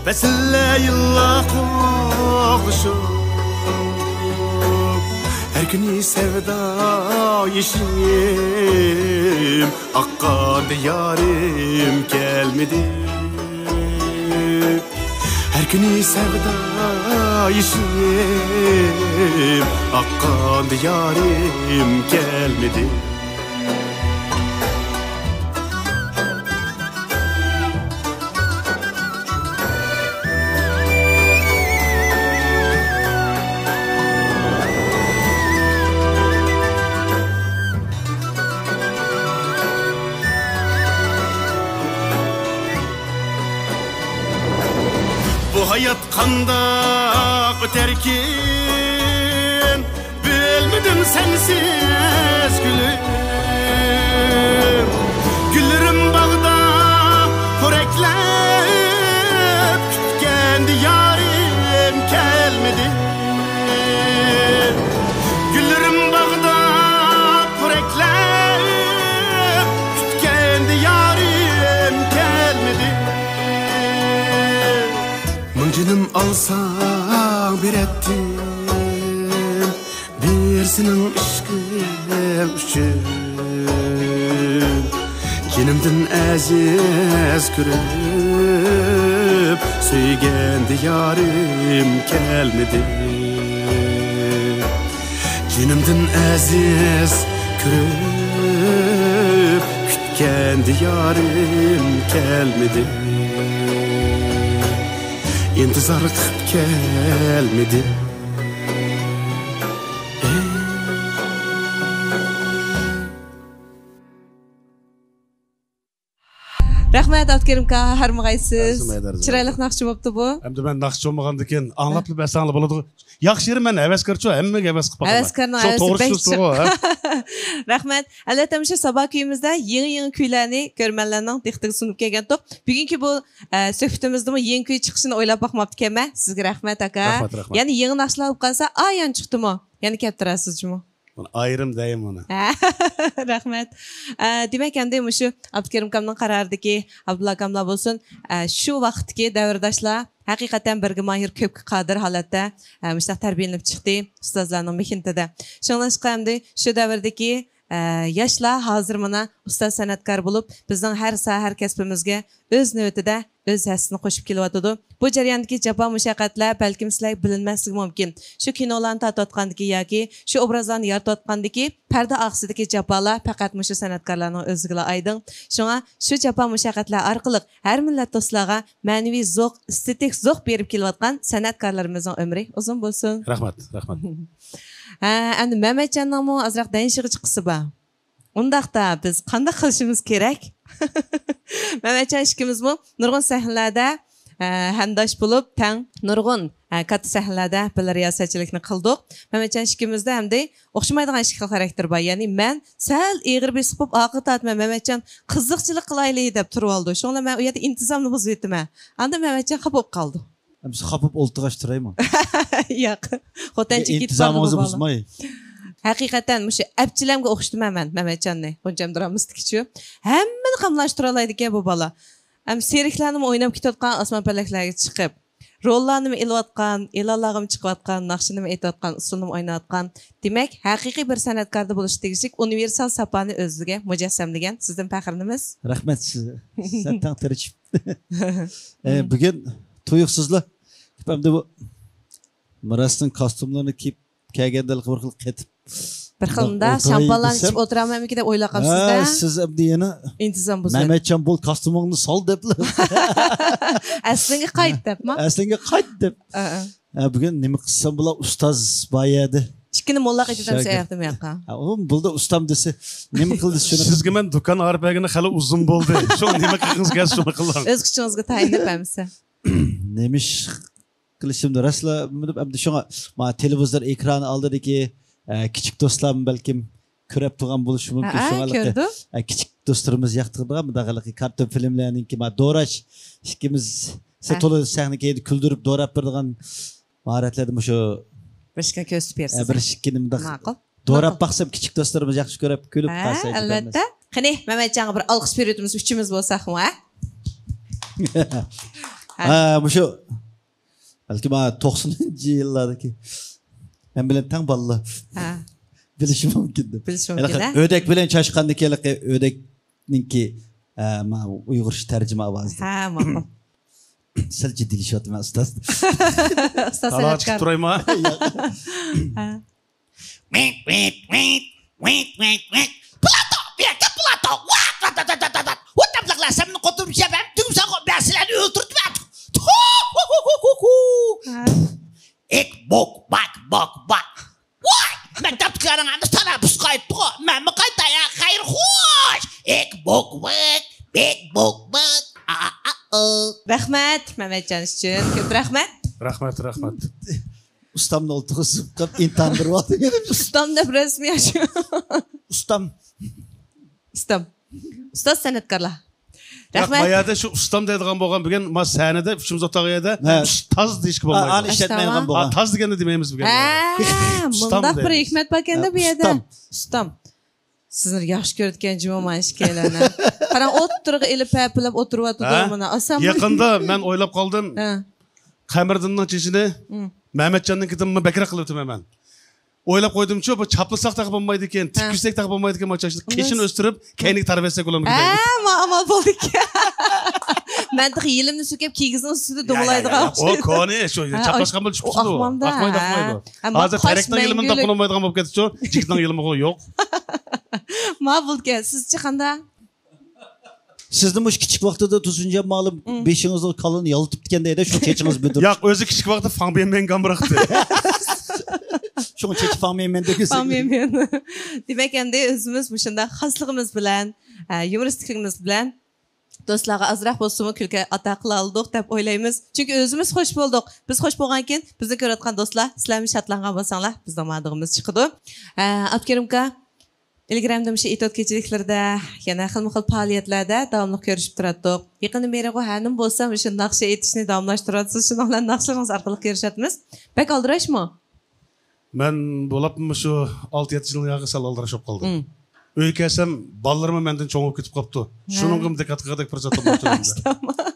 پەسىللەر، يىللار قوغلىشىپ، ھەر كۈنى سەۋدا يېشىم ئاققاندا يارىم كەلمىدى. ھەر كۈنى سەۋدا يېشىم ئاققاندا يارىم كەلمىدى. بۇ ھايات قانداق ئۆتەركىن، بىلمىدىم سەنسىز كۈنۈم. گۈللىرىم باغدا پورەكلەپ، كۈتكەندە يارىم كەلمىدى. گۈللىرىم باغدا پورەكلەپ، كۈتكەندە يارىم كەلمىدى. مىڭ جېنىم ئالساڭ بېرەتتىم، بىر سېنىڭ ئىشقىڭ ئۈچۈن. جېنىمدىن ئەزىز كۆرۈپ، سۆيگەندە يارىم كەلمىدى. جېنىمدىن ئەزىز كۆرۈپ، كۈتكەندە يارىم كەلمىدى. ئىنتىزار قىلىپ كەلمىدى. رەھمەت، ئابدۇكېرىم ئاكا، ھارمىغايسىز. رەھمەت، رەھمەت. چىرايلىق ناخشا بوپتۇ بۇ. ئەمدى مەن ناخشا چومىغاندىن كېيىن ئاڭلاپلا بەرسەڭلار بولىدىغۇ. ياخشى يېرى، مەن ھەۋەسكارچۇ، ھەممىگە ھەۋەس قىلىپ باقىمەن. ھەۋەسكارنىڭ شۇ ھەۋىسى توغرا بەك چۈشىنىسىزغۇ، جىق. ھە؟ رەھمەت. ئەلۋەتتە، مۇشۇ سابا كۈيىمىزدە يېڭى-يېڭى كۈيلەرنى كۆرۈرمەنلەرنىڭ دىققىتىگە سۇنۇپ كەلگەنتۇق. بۈگۈنكى بۇ، ئە، سۆھبىتىمىزدىمۇ يېڭى كۈي چىقىشىنى ئويلاپ باقماپتىكەنمەن. سىزگە رەھمەت، ئاكا. رەھمەت، رەھمەت. يەنە يېڭى ناخشىلار بولۇپ قالسا، ئايان چىقتىمۇ؟ يەنە كەپ تۇرارسىز جۇمۇ. بۇنى ئايرىم دەيمەن بۇنى. رەھمەت. ئە، دېمەك، ئەمدى مۇشۇ ئابدۇكېرىم ئاكامنىڭ قارارىدىكى، ئابدۇللا ئاكاملار بولسۇن، ئە، شۇ ۋاقىتتىكى دەۋرداشلار ھەقىقەتەن بىرگە ماھىر، كۆپكە قادىر ھالەتتە، ئە، مۇشۇنداق تەربىيەلىنىپ چىقتى ئۇستازلارنىڭ مېھنىتىدە. شۇڭلاشقا ئەمدى شۇ دەۋردىكى، ئە، ياشلار ھازىر مانا ئۇستاز سەنئەتكار بولۇپ، بىزنىڭ ھەر ساھە، ھەر كەسپىمىزگە ئۆز نۆۋىتىدە ئۆز ھەسسىسىنى قوشۇپ كېلىۋاتىدۇ. بۇ جەرياندىكى جاپا مۇشەققەتلەر بەلكىم سىلەرگە بىلىنمەسلىكى مۇمكىن. شۇ كىنولارنى تارتىۋاتقاندىكى ياكى شۇ ئوبرازلارنى يارىتىۋاتقاندىكى پەردە ئارقىسىدىكى جاپالار پەقەت مۇشۇ سەنئەتكارلارنىڭ ئۆزىگىلا ئايدىڭ. شۇڭا شۇ جاپا مۇشەققەتلەر ئارقىلىق ھەر مىللەت دوستلارغا مەنىۋى زوق، ئېستېتىك زوق بېرىپ كېلىۋاتقان سەنئەتكارلىرىمىزنىڭ ئۆمرى ئۇزۇن بولسۇن. رەھمەت، رەھمەت. ھە، ئەمدى مەمەتجاننىڭمۇ ئازراق دەنشىغا چىققۇسى بار. ئۇنداقتا بىز قانداق قىلىشىمىز كېرەك؟ مەمەتجان ئىككىمىزمۇ نۇرغۇن سەھنىلەردە، ئە، ھەمداش بولۇپ، تەڭ نۇرغۇن، ئە، كاتتا سەھنىلەردە بىللە رىياسەتچىلىكنى قىلدۇق. مەمەتجان ئىككىمىزدە ئەمدى ئوخشىمايدىغان ئىككى خىل خاراكتېر بار. يەنى مەن سەل ئېغىر بېسىق بولۇپ ئارقىغا تارتىمەن، مەمەتجان قىزىقچىلىق قىلايلى دەپ تۇرۇۋالىدۇ. شۇڭا مەن ئۇ يەردە ئىنتىزامنى بۇزۇۋېتىمەن. ئاندىن مەمەتجان خاپا بولۇپ قالىدۇ. بىز خاپا بولۇپ ئولتۇرغاچ تۇرايمۇ؟ ياق. خوتەنچە كېتىپ بارغۇ ئىنتىزامىڭىزنى بۇ بالا. بۇزماي. ھەقىقەتەن مۇشۇ ئەپچىلەمگە ئوخشىتىمەن مەن مەمەتجاننى. غۇنچەم درامىسىدىكىچۇ. ھەممىنى قاملاشتۇرالايدىكەن بۇ بالا. ھەم سېركلەرنىمۇ ئويناپ كېتىۋاتقان، ئاسمان پەلەكلەرگە چىقىپ. روللارنىمۇ ئېلىۋاتقان، ئېلانلارغىمۇ چىقىۋاتقان، ناخشىنىمۇ ئېيتىۋاتقان، ئۇسسۇلنىمۇ ئويناۋاتقان. دېمەك، ھەقىقىي بىر سەنئەتكاردا بولۇشقا تېگىشلىك ئۇنىۋېرسال ساپانى ئۆزىگە مۇجەسسەملىگەن. سىزدىن پەخىرلىنىمىز. رەھمەت سىزگە. سەن تەڭ تىرىشىپ. ئە، بۈگۈن تۇيۇقسىزلا ئەمدى بۇ مىراسنىڭ كاستيۇملىرىنى كىيىپ كەلگەندە بىر خىل قېتىپ بىر خىل مۇنداق ئولتۇراي شامپانلارنى دېسەم، ئىچىپ ئولتۇرامەنمىكىن دەپ ئويلاپ قاپسىز-دە. ھە، سىز ئەمدى يەنە ئىنتىزام بۇزۇپ. مەمەتجان، بول، كاستيۇمۇڭنى سال دەپلا. ئەسلىڭگە قايت دەپما؟ ئەسلىڭگە قايت دەپ. ھە، ھە. ھە، بۈگۈن نېمە قىلسام بولا، ئۇستاز بار يەردە. ئىككىنى موللاق ئېيتىۋاتامسىز ئۇ ياقتا، بۇ ياققا؟ ھە، ئۇ بولدى، ئۇستام دېسە، نېمە قىلدى شۇنى؟ سىزگە مەن دۇكان ئارا بەرگىنى خېلى ئۇزۇن بولدى. شۇڭا نېمە قىلغىڭىز كەلسە شۇنى قىلىڭ. ئۆز كۈچىڭىزگە تايىنىپ ئەمىسە. نېمە ئىش قىلىشىمنى راستلا بىلمىدىم. ئەمدى شۇڭا ما تېلېۋىزور ئېكرانى ئالدىدىكى، ئە، كىچىك دوستلارمۇ بەلكىم كۆرۈپ تۇرغان بولۇشى مۇمكىن. ھە، شۇڭا كۆردۈم. ئە، كىچىك دوستلىرىمىز ياقتۇرىدىغان مۇنداق ھېلىقى كارتون فىلىملەرنىڭكى ما دوراش ئىككىمىز سە-، ھە، تولا سەھنە كەينىدە كۈلدۈرۈپ دوراپ بېرىدىغان ماھارەتلەردە مۇشۇ بىر ئىككىنى كۆرسىتىپ بېرىسىز. ئە، بىر ئىككىنى مۇنداق ماقۇل. دوراپ باقسام، كىچىك دوستلىرىمىز ياخشى كۆرۈپ، كۈلۈپ ھە، قالسا ئەلۋەتتە. قېنى، مەمەتجانغا بىر ئالقىش بېرىۋېتىمىز، ئۈچىمىز بولساقمۇ، ھە؟ ھە، مۇشۇ، بەلكىم، ھە، توقسىنىنچى يىللاردىكى مەن بىلەن تەڭ بالىلار. ھە. بىلىشى مۇمكىن دەپ. بىلىشى مۇمكىن، ھە؟ ئۆدەك بىلەن چاشقاندىكى ھېلىقى ئۆدەكنىڭكى، ھە، ما، ئۇيغۇرچە تەرجىمە ئاۋازى. ھە، ماقۇل. سەل جىددىيلىشىۋاتىمەن، ئۇستاز. ئۇستاز سەنئەتكار. تۇرايما؟ ھە. ۋىت، ۋىت، ۋىت، ۋىت، ۋىت، ۋىت. پلاتو، بۇ يەردە پلاتو. ۋات، ۋات، ۋات، ۋات، ۋات، ۋات. ۋات، ئابلىقلار، سەن مېنى قوتۇرۇپ يۈرسەن، مەن دۈمسەن قويۇپ، مەن سىلەرنى ئۆلتۈرتىمەن. ھە. ئىك، بوك، باك، باك، باك. ۋاي، مەكتەپتىكىلەرنىڭ ھەممىسى تەنەپپۇس قايتتىغۇ. مەنمۇ قايتاي، ھە، خەير خوش. ئىك، بوك، بىك، بىك، بوك، بىك. ئا، ئا، ئا، ئا. رەھمەت، مەمەتجان ئۈچۈن. كۆپ رەھمەت. رەھمەت، رەھمەت. ئۇستامنى ئولتۇرغۇزۇپ قويۇپ، ئىمتىھان بېرىۋالدىم. ئۇستام دەپ رەسمىي ئاشۇ. ئۇستام. ئۇستام. ئۇستاز سەنئەتكارلار. ياق، رەھمەت. ما يەردە شۇ ئۇستام دەيدىغان بولغان بۈگۈن ما سەھنىدە ئۈچىمىز ئولتۇرغان يەردە ھە. ئۇستاز دېيىشكە ھە، بولمايدۇ. ئانى ئىشلەتمەيدىغان ئۇستام. بولغان. ھە، تاز دېگەندە دېمەيمىز بۈگۈن. ھە، ئۇستام مۇنداق بىر دەيمىز. ھېكمەت باركەندە ھە، بۇ يەردە. ئۇستام. ئۇستام. سىزنى ياخشى كۆرىدىكەن جۇمۇ مانا ئىككىيلەننى. قاراڭ، ئوتتۇرىغا ئېلىپ ھەپىلەپ ئولتۇرۇۋاتىدۇ ھە؟ مانا. ئاسان. يېقىندا مەن ئويلاپ قالدىم. ھە. قەمەردىننىڭ چېچىنى مم. مەمەتجاننىڭكىدىنمۇ بەكرەك قىلىۋېتىمەن مەن. ئويلاپ قويدۇمچۇ، بۇ چاپلىساق تېخى بولمايدىكەن، ھە. تىككۈزسەك تېخى بولمايدىكەن، ما چاچنى قېشىنى ئۆستۈرۈپ، كەينىگە تارىۋەتسەك بولامدۇ دەيمەن. ھە، ما ئامال بولدىكەن. مەن تېخى يېلىمنى سۈركەپ، كىگىزنىڭ ئۈستىدە يا، يا، دومىلايدىغان يا، يا. ئوخشايدۇ. ئۇ كونى، شۇ ھە، چاپلاشقان بولۇپ چۈشۈپ ئۇ كېتىدۇ. ئاقمامدا، ئاقمايدۇ، ھە. ئاقمايدۇ. ئەمما ھازىر قاش تەرەكنىڭ يېلىمىنى مەڭگۈلۈك. تاپقىلى بولمايدىغان بولۇپ كەتتىچۇ، جىگدىنىڭ يېلىمىغۇ يوق. ما بولدىكەن، سىزچە قانداق؟ سىزنى مۇشۇ كىچىك ۋاقتىدا تۇسۇنجان مۇئەللىم مم. بېشىڭىزغا كالىنى يالىتىپتىكەن دەيدۇ، شۇ چېچىڭىز بۈدۈر. ياق، ئۆزى كىچىك ۋاقتىدا فاڭ بىيەنمېن گامراقتى. شۇڭا چېچى فاڭ بىيەنمېن دېگۈسى. فاڭ بىيەنمېن. دېمەك، ئەمدى ئۆزىمىز مۇشۇنداق خاسلىقىمىز بىلەن، ئە، يۇمۇرىستىكلىكىمىز بىلەن دوستلارغا ئازراق بولسىمۇ كۈلكە ئاتا قىلالىدۇق دەپ ئويلايمىز. چۈنكى ئۆزىمىز خوش بولدۇق. بىز خوش بولغانكىن، بىزنى كۆرۈۋاتقان دوستلار، سىلەرمۇ شادلانغان بولساڭلار، بىزنىڭ ماڭىدىغىنىمىز چىقىدۇ. ئە، ئابدۇكېرىم ئاكا، ئىلگىرى ھەمدە مۇشۇ ئېتوت كېچىلىكلىرىدە يەنە خىلمۇ خىل پائالىيەتلەردە داۋاملىق كۆرۈشۈپ تۇراتتۇق. يېقىندىن بېرىغۇ ھەنىمۇ بولسا مۇشۇ ناخشا ئېيتىشنى داۋاملاشتۇرۇۋاتىسىز، شۇنىڭ بىلەن ناخشىلىرىڭىز ئارقىلىق كۆرۈشۈۋاتىمىز. بەك ئالدىراشمۇ؟ مەن بولاپمۇ مۇشۇ ئالتە يەتتە يىلنىڭ ياقى سەل ئالدىراش بولۇپ قالدىم. مم. ئۆيگە كەلسەم، بالىلىرىممۇ مەندىن چوڭ بولۇپ كېتىپ قاپتۇ. ھە. شۇنىڭغىمۇ دىققەت قىلغۇدەك پۇرسەت بولماپتۇ ئەمدى.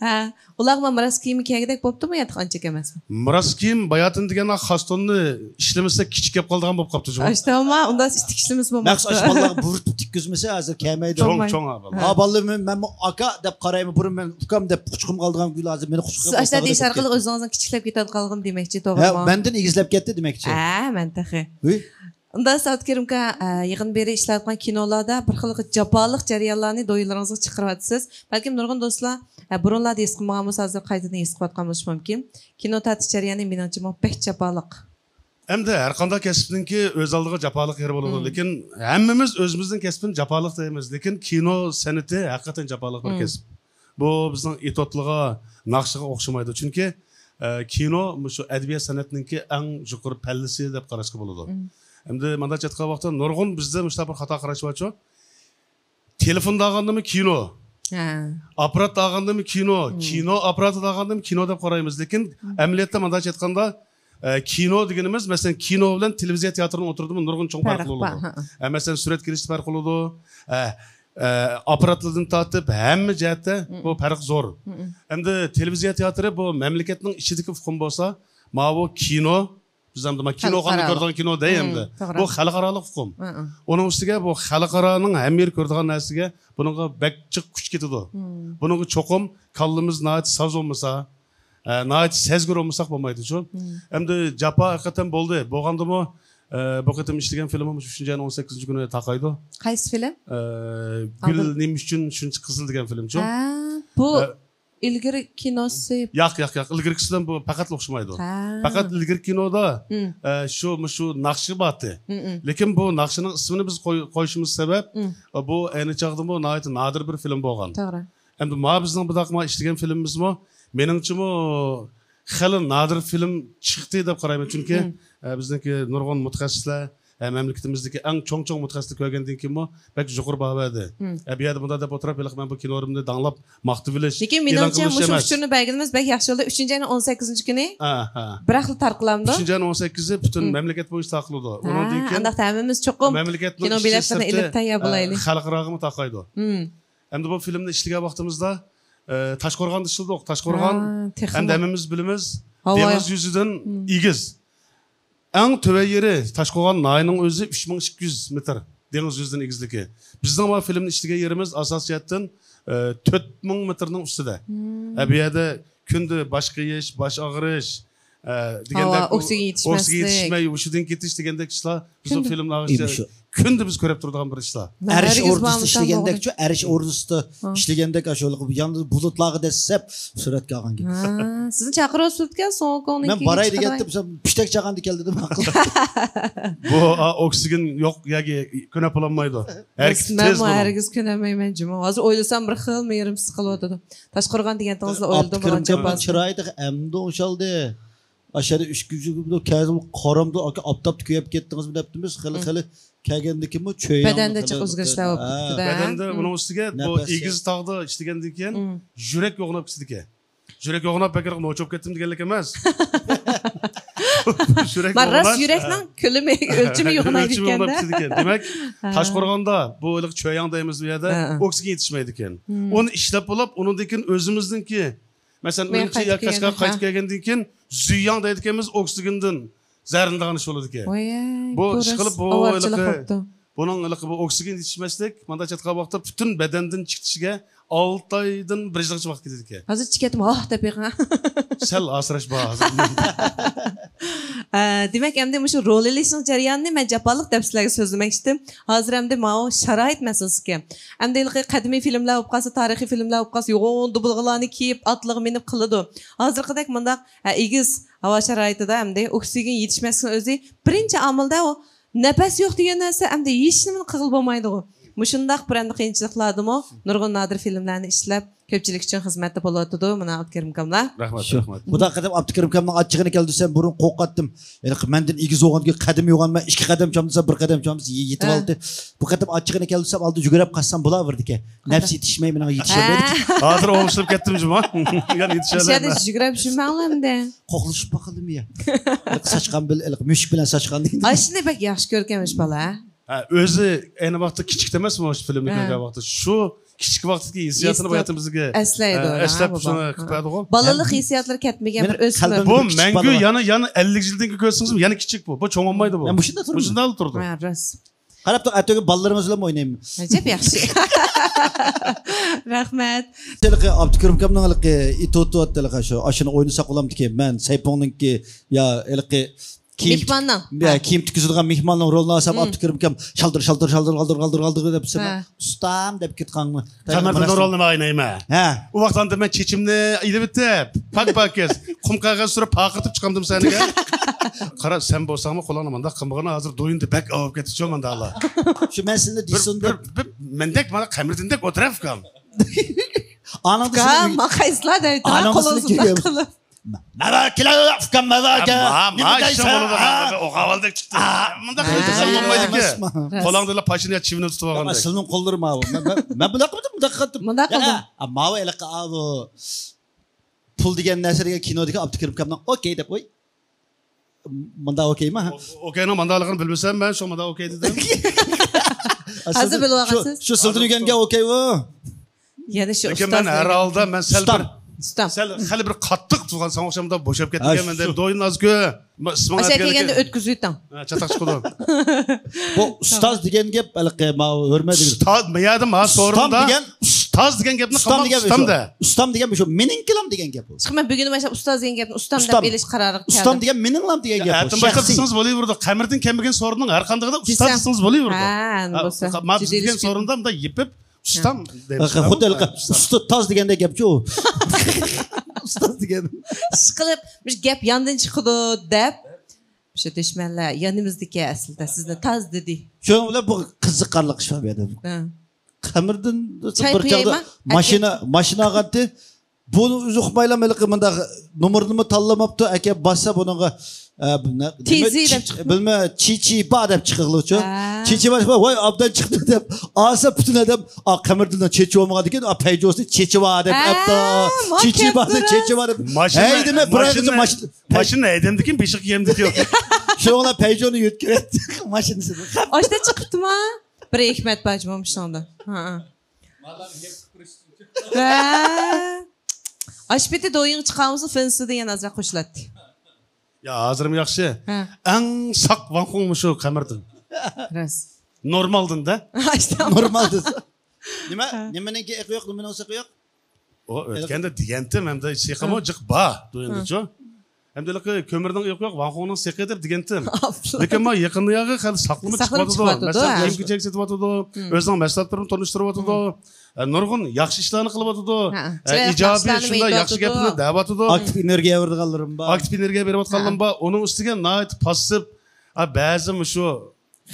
ھە، ئۇلارغىمۇ مىراس كىيىمى كىيگۈدەك بوپتۇمۇ يا تېخى ئانچە ئەمەسمۇ؟ مىراس كىيىم باياتىن دېگەن خاستوننى ئىشلىمىسە كىچىك كېلىپ قالىدىغان بولۇپ قاپتۇ جۇمۇ. ئاشتاما، ئۇنداق ئىتتىك ئىشلىمىسە بولماپتۇ. مەخسۇس ئاشۇ بالىلارغا بۇيرۇتۇپ تىككۈزمىسە ھازىر كىيمەيدۇ. چوڭ، بولمايدۇ. چوڭ ھە، بالىلار. ھە. ھا، بالىلىرىمنى مەنمۇ ئاكا دەپ قارايمەن، بۇرۇن مەن ئۇكام دەپ قۇچىقىمغا ئالىدىغان گۈل ھازىر مېنى قۇچىقىمغا سىز ئاشۇنداق دېيىش ئارقىلىق ئۆزىڭىزنىڭ كىچىكلەپ كېتىۋاتقانلىقىنى دېمەكچى، ھە، توغرىمۇ؟ مەندىن ئېگىزلەپ كەتتى دېمەكچى. ھە، مەن تېخى. ھوي. ئۇنداق ئابدۇكېرىم ئاكا، ئە، يېقىندىن بېرى ئىشلەۋاتقان كىنولادا بىر خىل جاپالىق جەريانلارنى دويلىرىڭىزغا چىقىرىۋاتىسىز. بەلكىم نۇرغۇن دوستلار، ئە، بۇرۇنلاردا ھېس قىلمىغان بولسا، ھازىر قايتىدىن ھېس قىلىۋاتقان بولۇشى مۇمكىن. كىنو تارتىش جەريانى مېنىڭچە بەك جاپالىق. ئەمدى ھەر قانداق كەسىپنىڭكى ئۆز ئالدىغا جاپالىق يېرى بولىدۇ. مم. لېكىن ھەممىمىز ئۆزىمىزنىڭ كەسپىنى جاپالىق دەيمىز. لېكىن كىنو سەنئىتى ھەقىقەتەن جاپالىق بىر مم. كەسىپ. بۇ بىزنىڭ ئېتوتلىغا، ناخشىغا ئوخشىمايدۇ. چۈنكى، ئە، كىنو مۇشۇ ئەدەبىيات سەنئەتنىڭكى ئەڭ يۇقىرى پەللىسى دەپ قاراشقا بولىدۇ. مم. ئەمدى مۇنداق ئېيتقان ۋاقىتتا نۇرغۇن بىزدە مۇشۇنداق بىر خاتا قاراش بارچۇ. تېلېفوندا ئالغاندىمۇ كىنو. ھە. ئاپپاراتتا ئالغاندىمۇ كىنو. مم. كىنو ئاپپاراتىدا ئالغاندىمۇ كىنو دەپ قارايمىز. لېكىن مم. ئەمەلىيەتتە مۇنداق ئېيتقاندا، ئە، كىنو دېگىنىمىز، مەسىلەن، كىنو بىلەن تېلېۋىزىيە تىياتىرىنىڭ ئوتتۇرىدىمۇ نۇرغۇن چوڭ پەرق بولىدۇ. ھە، ھە. ئە، مەسىلەن، سۈرەتكە ئېلىشتا پەرق بولىدۇ. ئە، ئە، ئاپپاراتلاردىن تارتىپ ھەممە جەھەتتە مم. بۇ پەرق زور. مم. ئەمدى تېلېۋىزىيە تىياتىرى بۇ مەملىكەتنىڭ ئىچىدىكى ئۇقۇم بولسا، ماۋۇ كىنو، بىز ئەمدى ما كىنوخانىدا خەلقئارالىق. كۆرىدىغان كىنو دەي مم، ئەمدى. توغرا. بۇ خەلقئارالىق ئۇقۇم. ھە، ھە. ئۇنىڭ ئۈستىگە بۇ خەلقئارانىڭ ھەممە يېرى كۆرىدىغان نەرسىگە بۇنىڭغا بەك جىق كۈچ كېتىدۇ. مم. بۇنىڭغا چوقۇم كاللىمىز ناھايىتى ساز بولمىسا، ئە، ناھايىتى سەزگۈر بولمىساق بولمايدۇ شۇ. مم. ئەمدى جاپا ھەقىقەتەن بولدى. بولغاندىمۇ، ئە، بۇ قېتىم ئىشلىگەن فىلىمىم شۇ ئۈچىنچى ئاينىڭ ئون سەككىزىنچى كۈنى تارقايدۇ. قايسى فىلىم؟ ئە، گۈل ئالدىن. نېمە ئۈچۈن شۇنچە قىزىل دېگەن فىلىمچۇ. ھە، بۇ ئە، ئىلگىرى كىنوسى. ياق، ياق، ياق. ئىلگىرىكىسى بىلەن بۇ پەقەتلا ئوخشىمايدۇ. ھە. پەقەت ئىلگىرىكى كىنودا، مم. ئە، شۇ، مۇشۇ ناخشا بارتى. مم، مم. لېكىن بۇ ناخشىنىڭ ئىسمىنى بىز قوي-، قويۇشىمىز سەۋەب، مم. بۇ ئەينى چاغدىمۇ ناھايىتى نادىر بىر فىلىم بولغان. توغرا. ئەمدى ما بىزنىڭ بۇنداق ما ئىشلىگەن فىلىمىمىزمۇ، مېنىڭچىمۇ، خېلى نادىر فىلىم چىقتى دەپ قارايمەن. چۈنكى، مم. ئە، بىزنىڭكى نۇرغۇن مۇتەخەسسىسلەر، ئە، مەملىكىتىمىزدىكى ئەڭ چوڭ-چوڭ مۇتەخەسسىسلەر كۆرگەندىن كېيىنمۇ بەك يۇقىرى باھا بەردى. مم. ئە، بۇ يەردە مۇنداق دەپ ئولتۇرۇپ، ھېلىقى مەن بۇ كىنولىرىمنى داڭلاپ، ماختىۋېلىش، مېنىڭچە، مۇشۇ ئۇچۇرنى بەرگىنىمىز بەك ياخشى بولدى. ئۈچىنچى ئاينىڭ ئون سەككىزىنچى كۈنى ھە، ھە. بىراقلا تارقىلامدۇ؟ ئۈچىنچى ئاينىڭ ئون سەككىزى پۈتۈن مم. مەملىكەت بويىچە تارقىلىدۇ. ھە، ئۇنىڭدىن كېيىن ئانداق ھەممىمىز چوقۇم مەملىكەتنىڭ كىنو بېلەتلىرىنى ئېلىپ تەييار بولايلى. ئە، خەلقئاراغىمۇ تارقايدۇ. مم. ئەمدى بۇ فىلىمنى ئىشلىگەن ۋاقتىمىزدا، ئە، تاشقورغاندا ئىشلىدۇق. تاشقورغان ھە، تېخىمۇ. ئەمدى ھەممىمىز بىلىمىز، ھاۋا. دېڭىز يۈزىدىن مم. ئېگىز. ئەڭ تۆۋەن يېرى تاشقورغان ناھىيىنىڭ ئۆزى ئۈچ مىڭ ئىككى يۈز مېتىر دېڭىز يۈزىدىن ئېگىزلىكى. بىزنىڭ مانا فىلىمنى ئىشلىگەن يېرىمىز ئاساسىي جەھەتتىن، ئە، تۆت مىڭ مېتىرنىڭ ئۈستىدە. مم. ئە، بۇ يەردە كۈندە باش قېيىش، باش ئاغرىش، ئە، دېگەندەك ھاۋا، ئوكسىگېن يېتىشمەسلىك. ئوكسىگېن يېتىشمەي، ھوشىدىن كېتىش دېگەندەك ئىشلار بىزنىڭ كۈندە. فىلىملارغا كۈندە بىز كۆرۈپ تۇرىدىغان بىر ئىشلار. ئەرش ئورنىسىدا ئىشلىگەندەكچۇ، ئەرش ئورنىسىدا ھا. ئىشلىگەندەك ئاشۇ ياندىن بۇلۇتلارغا دەسسەپ سۈرەتكە ئالغان گېپى. ھا، سىزنى چاقىرىۋاتىدىكەن، سوڭ كوڭنىڭ مەن باراي دېگەندە، پىشتەك چاغاندا كەل دېدىم، ماقۇل. بۇ، ئا، ئوكسىگېن يوق يەرگە كۆنۈپ بولالمايدۇ. ھەرىكىتى تېز بۇنىڭ. مەنمۇ ھەرگىز كۆنەلمەيمەن جۇمۇ. ھازىر ئويلىسام بىر خىل مېيىم سىقىلىۋاتىدۇ. تاشقورغان دېگەن تىڭىزلا ئويلىدىم، بۇ چىرايىدا ئەمدى ئوڭشالدى. ئاشۇ يەردە ئۈچ كۈن كەلدىم، قارامدا، ئاكا، ئاپتاپتا كۆيۈپ كەتتىڭىزمۇ دەپتىمىز. خېلى، مم. خېلى كەلگەندىكىنمۇ چۆيەڭ بەدەندە جىق ئۆزگىرىشلەر بولۇپ كېتىدۇ. بەدەندە مم. ئۇنىڭ ئۈستىگە بۇ نەپەس ئېگىز تاغدا ئىشلىگەندىن كېيىن مم. يۈرەك يوغىناپ كېتىدىكەن. يۈرەك يوغىناپ بەكرەك نوچ بولۇپ كەتتىم دېگەنلىك ئەمەس. يۈرەك ما راست يوغىناش. يۈرەكنىڭ كۆلىمى، ئۆلچىمى يوغىنايدىكەن-دە. كېتىدىكەن. دېمەك، ھە. تاشقورغاندا بۇ ھېلىقى چۆيەڭ دەيمىز بۇ يەردە ھە، ھە. ئوكسىگېن يېتىشمەيدىكەن. مم. ئۇنى ئىشلەپ بولۇپ، ئۇنىڭدىن كېيىن ئۆزىمىزنىڭكى مەسىلەن، مەن ئۈرۈمچى ياكى قاشقارغا قايتىپ كەلگەندىن كېيىن زۈيياڭ دەيدىكەنمىز، ئوكسىگېندىن زەھەرلىنىدىغان ئىش بولىدىكەن. ۋاي، بۇ بۇ ئىشقىلىپ، راست بۇ ئاۋارىچىلىق ھېلىقى، بوپتۇ. بۇنىڭ ھېلىقى بۇ ئوكسىگېن يېتىشمەسلىك، مانداق چاتقان ۋاقىتتا پۈتۈن بەدەندىن چىقىشىگە ئالتە ئايدىن بىر يىلغىچە ۋاقىت كېتىدىكەن. ھازىر چىكەتتىم، ھاھ دەپ بېقىڭ. سەل ئاسراش بار ھازىر. ئە، دېمەك، ئەمدى مۇشۇ رول ئېلىشنىڭ جەريانىنى مەن جاپالىق دەپ سىلەرگە سۆزلىمەكچىدىم. ھازىر ئەمدى ماۋۇ شارائىت مەسىلىسىكەن. ئەمدى ھېلىقى قەدىمىي فىلىملەر بولۇپ قالسا، تارىخىي فىلىملەر بولۇپ قالسا، يوغان دۇبۇلغىلارنى كىيىپ، ئاتلىرىغا مىنىپ قىلىدۇ. ھازىرقىدەك مۇنداق، ئە، ئېگىز ھاۋا شارائىتىدا ئەمدى ئوكسىگېن يېتىشمەسلىكنىڭ ئۆزى بىرىنچى ئامىلدا ئۇ نەپەس يوق دېگەن نەرسە ئەمدى ھېچنېمىنى قىلغىلى بولمايدىغۇ. مۇشۇنداق بىر ئەمدى قىيىنچىلىقلاردىمۇ نۇرغۇن نادىر فىلىملەرنى ئىشلەپ، كۆپچىلىك ئۈچۈن خىزمەتتە بولۇۋاتىدۇ مانا ئابدۇكېرىم ئاكاملار. رەھمەت، شۇ. رەھمەت. مۇنداق قىلىپ ئابدۇكېرىم ئاكامنىڭ ئاچچىقىنى كەلدۈرسەم، بۇرۇن قورقاتتىم. ھېلىقى مەندىن ئېگىز بولغاندىكىن قەدىمى يوغان، مەن ئىككى قەدەم چامدىسام بىر قەدەم چامدىسا يېتىۋالدى. بۇ قېتىم ئاچچىقىنى كەلدۈرسەم ئالدىدا يۈگۈرۈپ قاچسام بولاۋېرىدىكەن. نەپسى يېتىشمەي مېنىڭ يېتىشەلمەيدىكەن. ھازىر ئوڭشىلىپ كەتتىم جۇما. يەنە يېتىشەلمەيمەن. يۈگۈرۈپ شۇ مەڭلەمدە. قوغلىشىپ باقىلىمۇ يا؟ ساچقان بىلەن، مۈشۈك بىلەن ساچقاندىن كېيىن. ئاشۇنى بەك ياخشى كۆرگەنمىش بالا. ھە، ئۆزى ئەينى ۋاقىتتا كىچىك ئەمەسمۇ شۇ فىلىمنى ھە. كۆرگەن ۋاقىتتا. شۇ كىچىك ۋاقتىدىكى ھېسسىياتىنى بۇ يەتتىمىزگە ئەسلەيدۇ، ھە، ئەسلەپ شۇنى قىلىپ بەردىغۇ. بالىلىق ھېسسىياتلىرى كەتمىگەن بىر ئۆسمۈر. بۇ مەڭگۈ يەنە، يەنە ئەللىك يىلدىن كېيىن كۆرسىڭىزمۇ يەنە كىچىك بۇ. بۇ چوڭ بولمايدۇ بۇ. مۇشۇنداق تۇرىدۇ. مۇشۇنداق تۇرىدۇ. ھە، راست. قاراپ تۇرۇڭ، ئەتىگە بالىلىرىڭىز بىلەن ئوينايمەن. ئەجەب ياخشى. رەھمەت. ھېلىقى ئابدۇكېرىم ئاكامنىڭ ھېلىقى ئېتوتى ھېلىقى شۇ، ئاشۇنى ئوينىساق بولامدىكى، مەن سەيپۇڭنىڭكى يا ھېلىقى كىيىم مېھماننىڭ. يا، كىيىم تىككۈزىدىغان مېھماننىڭ رولىنى ئالسام، ئابدۇكېرىم ئاكام شالدىر، شالدىر، شالدىر، غالدىر، غالدىر، غالدىر دەپ سېنى ئۇستام دەپ كېتىدىغانمۇ. قەمەردىننىڭ رولىنى ئوينايمەن. ھە. ئۇ ۋاقىتتا مەن چېچىمنى ئېلىۋېتىپ، پاك پاكىز، قۇم قەغەز سۈرۈپ پارقىرىتىپ چىقامدىم سەھنىگە. قارا، سەن بولساڭمۇ قولۇڭنى مۇنداق قىلمىغىنا، ھازىر دويۇن دېگەن بەك ئاۋۇپ كېتىچۇ مۇنداقلا. شۇ مەن سىزنى دېسۇن دەپ. بىر، بىر، مەندەك مانا قەمەردىندەك ئولتۇرۇپ ئۇكام. ئانىڭدا سىزنىڭ قايسىلار دەيدۇ، قولىڭىزنى قىلىپ. ماۋا كېلە، ئۇكام، ماۋا كېلە. نېمە دەيسەن؟ ئوغاۋالدەك چىقتى. مۇنداق قىلسا بولمايدىكەن. قولۇڭدىلا پاشىنى يا چىۋىنى تۇتۇپ ئالغاندەك. سىلىنىڭ قوللىرى ماۋۇ. مەن، مەن، مەن بۇنداق قىلدىم، بۇنداق قىلدىم. مۇنداق قىلدىم. ماۋۇ ھېلىقى ئاۋۇ پۇل دېگەن نەرسە دېگەن كىنودىكى ئابدۇكېرىم ئاكامنىڭ ئوكەي دەپ، ئوي. مۇنداق ئوكەيما؟ ئوكەينىڭ مۇنداقلىقىنى بىلمىسەم، مەن شۇ مۇنداق ئوكەي دېدىم. ھازىر بىلىۋالغانسىز. شۇ سىلدىن ئۆگەنگەن ئوكەي ئۇ. يەنە شۇ لېكىن مەن ھەر ھالدا مەن سەل بىر، ئۇستام. سەل خېلى بىر قاتتىق تۇرغان، ساڭا ئوخشامدا بوشاپ كەتكەن مەن دەپ دويۇن ئازكۆ. ئاشۇ كەلگەندە ئۆتكۈزۈۋېتىڭ. چاتاق چىقىدۇ. بۇ ئۇستاز دېگەن گەپ ھېلىقى ماۋۇ ھۆرمەت دېگەن. ئۇستاز، ما يەردە ما سورۇندا ئۇستاز دېگەن گەپنى قىلماق ئۇستام دە. ئۇستام دېگەن مېنىڭكىلام دېگەن گەپ بۇ. چىقىپ مەن بۈگۈن باشلاپ ئۇستاز دېگەن گەپنى ئۇستام دەپ ئېلىش قارارىغا كەلدىم. ئۇستام دېگەن مېنىڭلام دېگەن گەپ بۇ. ئەتىن باشلاپ دېسىڭىز بولۇۋېرىدۇ. قەمەردىن كەلمىگەن سورۇننىڭ ھەر قاندىقىدا ئۇستاز دېسىڭىز بولۇۋېرىدۇ. ھە، ئەنە بولسا. ما بىز دېگەن سورۇندا مۇنداق يېپىپ ئۇستام دەيمىز. خۇددى ھېلىقى ئۇستا تاز دېگەندەك گەپچۇ ئۇ. ئۇستاز دېگەن. ئىشقىلىپ مۇشۇ گەپ ياندىن چىقىدۇ دەپ، مۇشۇ دۈشمەنلەر يېنىمىزدىكى ئەسلىدە سىزنى تاز دېدى. شۇنىڭ بىلەن بۇ قىزىقارلىق ئىش بار بۇ يەردە. ھە. قەمەردىن چاي بىر قۇيايما؟ چاغدا ماشىنا، ماشىنا ئالغانتى. بۇنى ئۆزى ئۇقمايلا ھېلىقى مۇنداق نومۇرنىمۇ تاللىماپتۇ، ئەكەپ باسسا بۇنىڭغا، ئە، بۇ نە-، تېزى نېمە، دەپ چىقىپتۇ. بىلمە، چىچى بار دەپ چىقىغلىچۇ. ھە. چىچى بار، ۋاي، ئابدان چىقتى دەپ ئالسا پۈتۈن ئادەم، ئا، قەمەردىننىڭ چېچى بولمىغاندىكىن، ئا، پەيجوسى چېچى بار دەپ ھە، ئەپتۇ. ما چېچى بار دەپ كەپتۇ چېچى بار دەپ. ماشىنا، ھەي، دېمە، بىر ماشىنا، ئايغىچە ماش-، ماشىنا ھەيدەمدىكىن بېشىغا كىيەمدىكى. شۇنىڭ بىلەن پەيجونى يۆتكىۋەتتى ماشىنىسىدىن. ئاشتا چىقىپتىما؟ بىر ھېكمەت بار جۇمۇ مۇشۇنىڭدا. ھە. ھە. ئاشپېتى دويىڭ چىقارمىسا فېنسىدىن يەنە ئازراق قوشۇلاتتى. يا، ھازىرمۇ ياخشى. ھە. ئەڭ ساق ۋاڭخۇڭ مۇشۇ قەمەردىن. راست. نورمالدىن دە. ئاشتا. نورمالدىن. نېمە؟ ھە. نېمىنىڭكى ئېقى يوق، نېمىنىڭ سېقى يوق؟ ئۇ ئۆتكەندە دېگەنتىم، ھەمدە سېقىمۇ ھە. جىق بار دويىندا ھە. چۇ. ھەمدە ھېلىقى كۆمۈرنىڭ ئېقى يوق، ۋاڭخۇڭنىڭ سېقى دەپ دېگەنتىم. لېكىن ما يېقىندا ياغى خېلى ساقلىمۇ ساقلىمۇ چىقىۋاتىدۇ. چىقىۋاتىدۇ، مەسىلەن، ھە. كىيىم كېچەك سېتىۋاتىدۇ، مم. ئۆزىنىڭ مەھسۇلاتلىرىنى تونۇشتۇرۇۋاتىدۇ. مم. ئە، نۇرغۇن ياخشى ئىشلارنى قىلىۋاتىدۇ. ھە. ئە، ئىجابىي، ياخشىلارنى شۇنداق ياخشى مېيىتىۋاتىدۇ. گەپلەرنى دەۋاتىدۇ. ئاكتىپ ئېنېرگىيە بېرىدىغانلىرىمۇ بار. ئاكتىپ ئېنېرگىيە بېرىۋاتقانلىرىمۇ ھە. بار. ئۇنىڭ ئۈستىگە ناھايىتى پاسسىپ، ئە، بەزى مۇشۇ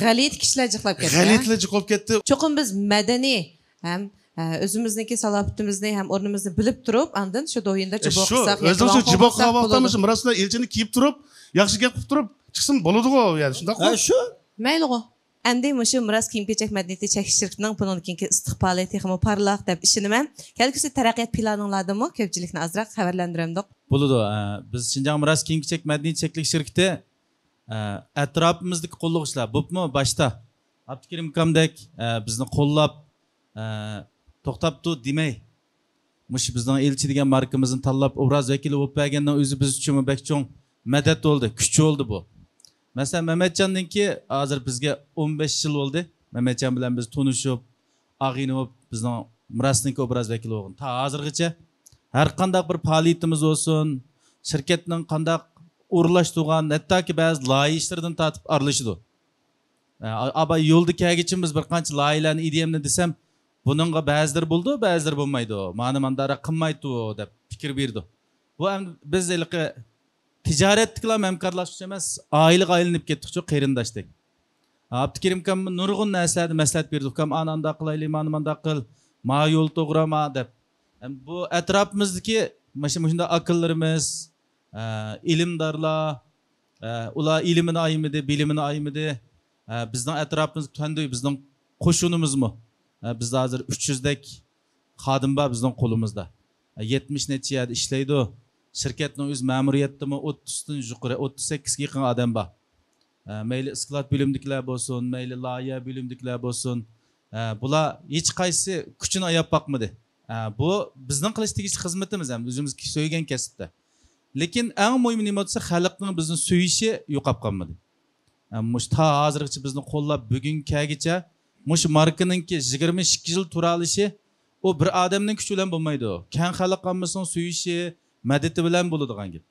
غەلىتە كىشىلەر جىقلاپ كەتتى. غەلىتىلەر جىقلاپ كەتتى. چوقۇم بىز مەدەنىي ھەم، ئە، ئۆزىمىزنىڭكى سالاپىتىمىزنى ھەم ئورنىمىزنى بىلىپ تۇرۇپ، ئاندىن شۇ دويىندا ئە، جىبو شۇ قىلساق ياكى ئۆزىڭىزنى ۋاڭخۇڭ جىبو قىلساق قىلىۋاتقان بولىدۇ. مۇشۇ مىراسلار ئېلچىنى كىيىپ تۇرۇپ، ياخشى گەپ قىلىپ تۇرۇپ چىقسىمۇ بولىدىغۇ، يەنى شۇنداققۇ؟ ھە، شۇ. مەيلىغۇ. ئەمدى مۇشۇ مىراس كىيىم-كېچەك مەدەنىيىتى چەكلىك شىركىتىنىڭ بۇنىڭدىن كېيىنكى ئىستىقبالى تېخىمۇ پارلاق دەپ ئىشىنىمەن. كەلگۈسى تەرەققىيات پىلانىڭلاردىنمۇ كۆپچىلىكنى ئازراق خەۋەرلەندۈرەمدۇق؟ بولىدۇ. ئە، بىز شىنجاڭ مىراس كىيىم-كېچەك مەدەنىيىتى چەكلىك شىركىتى ئە، ئەتراپىمىزدىكى قوللىغۇچىلار، بولۇپمۇ باشتا ئابدۇكېرىم ئاكامدەك، ئە، بىزنى قوللاپ، ئە، توختاپتۇ دېمەي، مۇشۇ بىزنىڭ ئېلچى دېگەن ماركىمىزنى تاللاپ، ئوبراز ۋەكىلى بولۇپ بەرگەننىڭ ئۆزى بىز ئۈچۈنمۇ بەك چوڭ مەدەت بولدى، كۈچ بولدى بۇ. مەسىلەن، مەمەتجاندىنكى ھازىر بىزگە ئون بەش يىل بولدى. مەمەتجان بىلەن بىز تونۇشۇپ، ئاغىنە بولۇپ، بىزنىڭ مىراسنىڭكى ئوبراز ۋەكىلى بولغان. تا ھازىرغىچە ھەر قانداق بىر پائالىيىتىمىز بولسۇن، شىركەتنىڭ قانداق ئورۇنلاشتۇرغان، ھەتتاكى بەزى لايىھە ئىشلىرىدىن تارتىپ ئارىلىشىدۇ. ئە، ئا-، ئابا يولدا كەلگۈچە بىز بىر قانچە لايىھەلەرنى، ئىدىيەمنى دېسەم، بۇنىڭغا بەزىلىرى بولىدۇ، بەزىلىرى بولمايدۇ. مانا مانداقراق قىلمايتتى دەپ پىكىر بېرىدۇ. بۇ ئەمدى بىز ھېلىقى تىجارەتتىكىلا ھەمكارلاشقۇچە ئەمەس، ئائىلىگە ئايلىنىپ كەتتۇقچۇ، قېرىنداشتەك. ئابدۇكېرىم ئاكام نۇرغۇن نەرسىلەردە مەسلىھەت بېرىدۇ. ئۇكام، ئانا ئانداق قىلايلى، مانا مانداق قىل، ما يول توغرا، ما دەپ. ئەمدى بۇ ئەتراپىمىزدىكى مانا شۇ مۇشۇنداق ئاكىلىرىمىز، ئە، ئىلىمدارلار، ئە، ئۇلار ئىلمىنى ئايىمىدى، بىلىمىنى ئايىمىدى. ئە، بىزنىڭ ئەتراپىمىزدىكى تۇەندۈي، بىزنىڭ قوشۇنىمىزمۇ، ئە، بىزدە ھازىر ئۈچ يۈزدەك خادىم بار بىزنىڭ قولىمىزدا. ئە، يەتمىش نەچچە يەردە ئىشلەيدۇ. شىركەتنىڭ ئۆز مەمۇرىيەتتىمۇ ئوتتۇزدىن يۇقىرى، ئوتتۇز سەككىزگە يېقىن ئادەم بار. ئە، مەيلى ئىسكىلات بۆلۈمىدىكىلەر بولسۇن، مەيلى لايىھە بۆلۈمىدىكىلەر بولسۇن، ئە، بۇلار ھېچقايسىسى كۈچىنى ئاياپ باقمىدى. ئە، بۇ بىزنىڭ قىلىش تېگىشلىك خىزمىتىمىز ھەم ئۆزىمىز سۆيگەن كەسىپتە. لېكىن ئەڭ مۇھىمى نېمە دېسە، خەلقنىڭ بىزنى سۆيۈشى يوقاپ قالمىدى. ئە، مۇشۇ تا ھازىرغىچە بىزنى قوللاپ، بۈگۈنگە كەلگۈچە مۇشۇ ماركىنىڭكى يىگىرمە ئىككى يىل تۇرالىشى، ئۇ بىر ئادەمنىڭ كۈچى بىلەن بولمايدۇ. كەڭ خەلق ئاممىسىنىڭ سۆيۈشى، مەدىتى بىلەن بولىدىغان گەپ.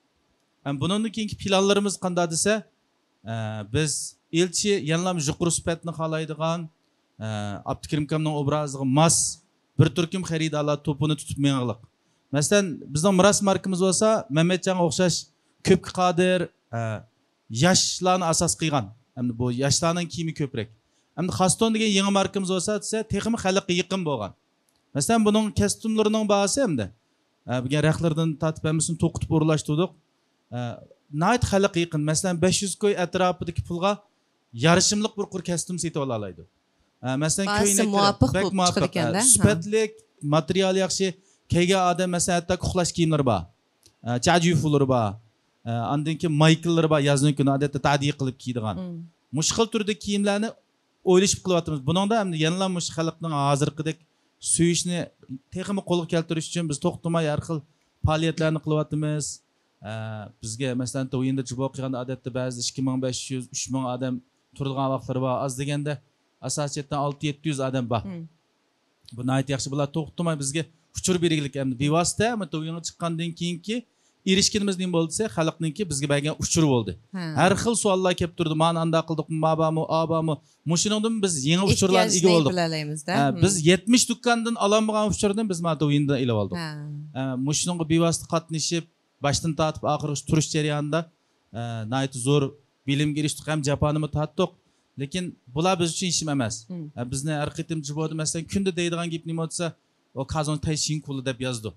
ئەمما بۇنىڭدىن كېيىنكى پىلانلىرىمىز قانداق دېسە، ئە، بىز ئىلچى يەنىلا يۇقىرى سۈپەتنى خالايدىغان، ئە، ئابدۇكېرىم ئاكامنىڭ ئوبرازىغا ماس بىر تۈركۈم خېرىدارلار توپىنى تۇتۇپ مېڭىغلىق. مەسىلەن، بىزنىڭ مىراس ماركىمىز بولسا مەمەتجانغا ئوخشاش كۆپكە قادىر، ئە، ياشلارنى ئاساس قىلغان. ئەمدى بۇ ياشلارنىڭ كىيىمى كۆپرەك. ئەمدى خاستون دېگەن يېڭى ماركىمىز بولسا دېسە، تېخىمۇ خەلققە يېقىن بولغان. مەسىلەن، بۇنىڭ كەستۇملىرىنىڭ باھاسى ئەمدى، ئە، بۈگۈن رەخلىرىدىن تارتىپ ھەممىسىنى توقۇتۇپ ئورۇنلاشتۇردۇق. ئە، ناھايىتى خەلققە يېقىن. مەسىلەن، بەش يۈز كوي ئەتراپىدىكى پۇلغا يارىشىملىق بىر قۇر كەستۇم سېتىۋالالايدۇ. ئە، مەسىلەن، باھاسى كۆينەكلىرى مۇۋاپىق بەك بولۇپ مۇۋاپىق. چىقىدىكەن-دە. ئە، ھە. سۈپەتلىك، ماتېرىيالى ياخشى. كەلگەن ئادەم، مەسىلەن، ھەتتا ئۇخلاش كىيىملىرى بار. ئە، جاجۈفۇلىرى بار. ئە، ئاندىن كېيىن مايكىلىرى بار، يازنىڭ كۈنى ئادەتتە تادىيە قىلىپ كىيىدىغان. مم. مۇشۇ خىل تۈردىكى كىيىملەرنى ئويلىشىپ قىلىۋاتىمىز. بۇنىڭدا ئەمدى يەنىلا مۇشۇ خەلقنىڭ ھازىرقىدەك سۆيۈشىنى تېخىمۇ قولغا كەلتۈرۈش ئۈچۈن بىز توختىماي ھەر خىل پائالىيەتلەرنى قىلىۋاتىمىز. ئە، بىزگە، مەسىلەن، دويىندا جۇبو قىلغاندا ئادەتتە بەزىدە ئىككى مىڭ بەش يۈز، ئۈچ مىڭ ئادەم تۇرىدىغان ۋاقىتلىرى بار. ئاز دېگەندە ئاساسىي جەھەتتىن ئالتە يەتتە يۈز ئادەم بار. مم. بۇ ناھايىتى ياخشى. بۇلار توختىماي بىزگە ئۇچۇر بېرىگلىك ئەمدى. بىۋاسىتە مۇ-، دويىنغا چىققاندىن كېيىنكى ئېرىشكىنىمىز نېمە بولدى دېسە، خەلقنىڭكى بىزگە بەرگەن ئۇچۇرى بولدى. ھە. ھەر خىل سوئاللار كېلىپ تۇرىدۇ، مانا ئانداق قىلدۇقمۇ، ما بارمۇ، ئا بارمۇ؟ مۇشۇنىڭدىن بىز يېڭى ئۇچۇرلارنى ئىگە بولدۇق. ھە، بىز يەتمىش دۇكاندىن ئالالمىغان ئۇچۇرنى بىز مانا دوۋيىندىن ئېلىۋالدۇق. ھە. ھە، مۇشۇنىڭغا بېۋاسىتە قاتنىشىپ، باشتىن تارتىپ ئاخىرغىچە تۇرۇش جەريانىدا، ئە، ناھايىتى زور بىلىمگە ئېرىشتۇق ھەم جاپانىمۇ تارتتۇق. لېكىن بۇلار بىز ئۈچۈن ھېچنېمە ئەمەس. مم. ئە، بىزنى ھەر قېتىم جىبودە، مەسىلەن، كۈندە دەيدىغان گېپى نېمە دېسە، ئۇ كازون تەي شىنكۇلى دەپ يازىدۇ.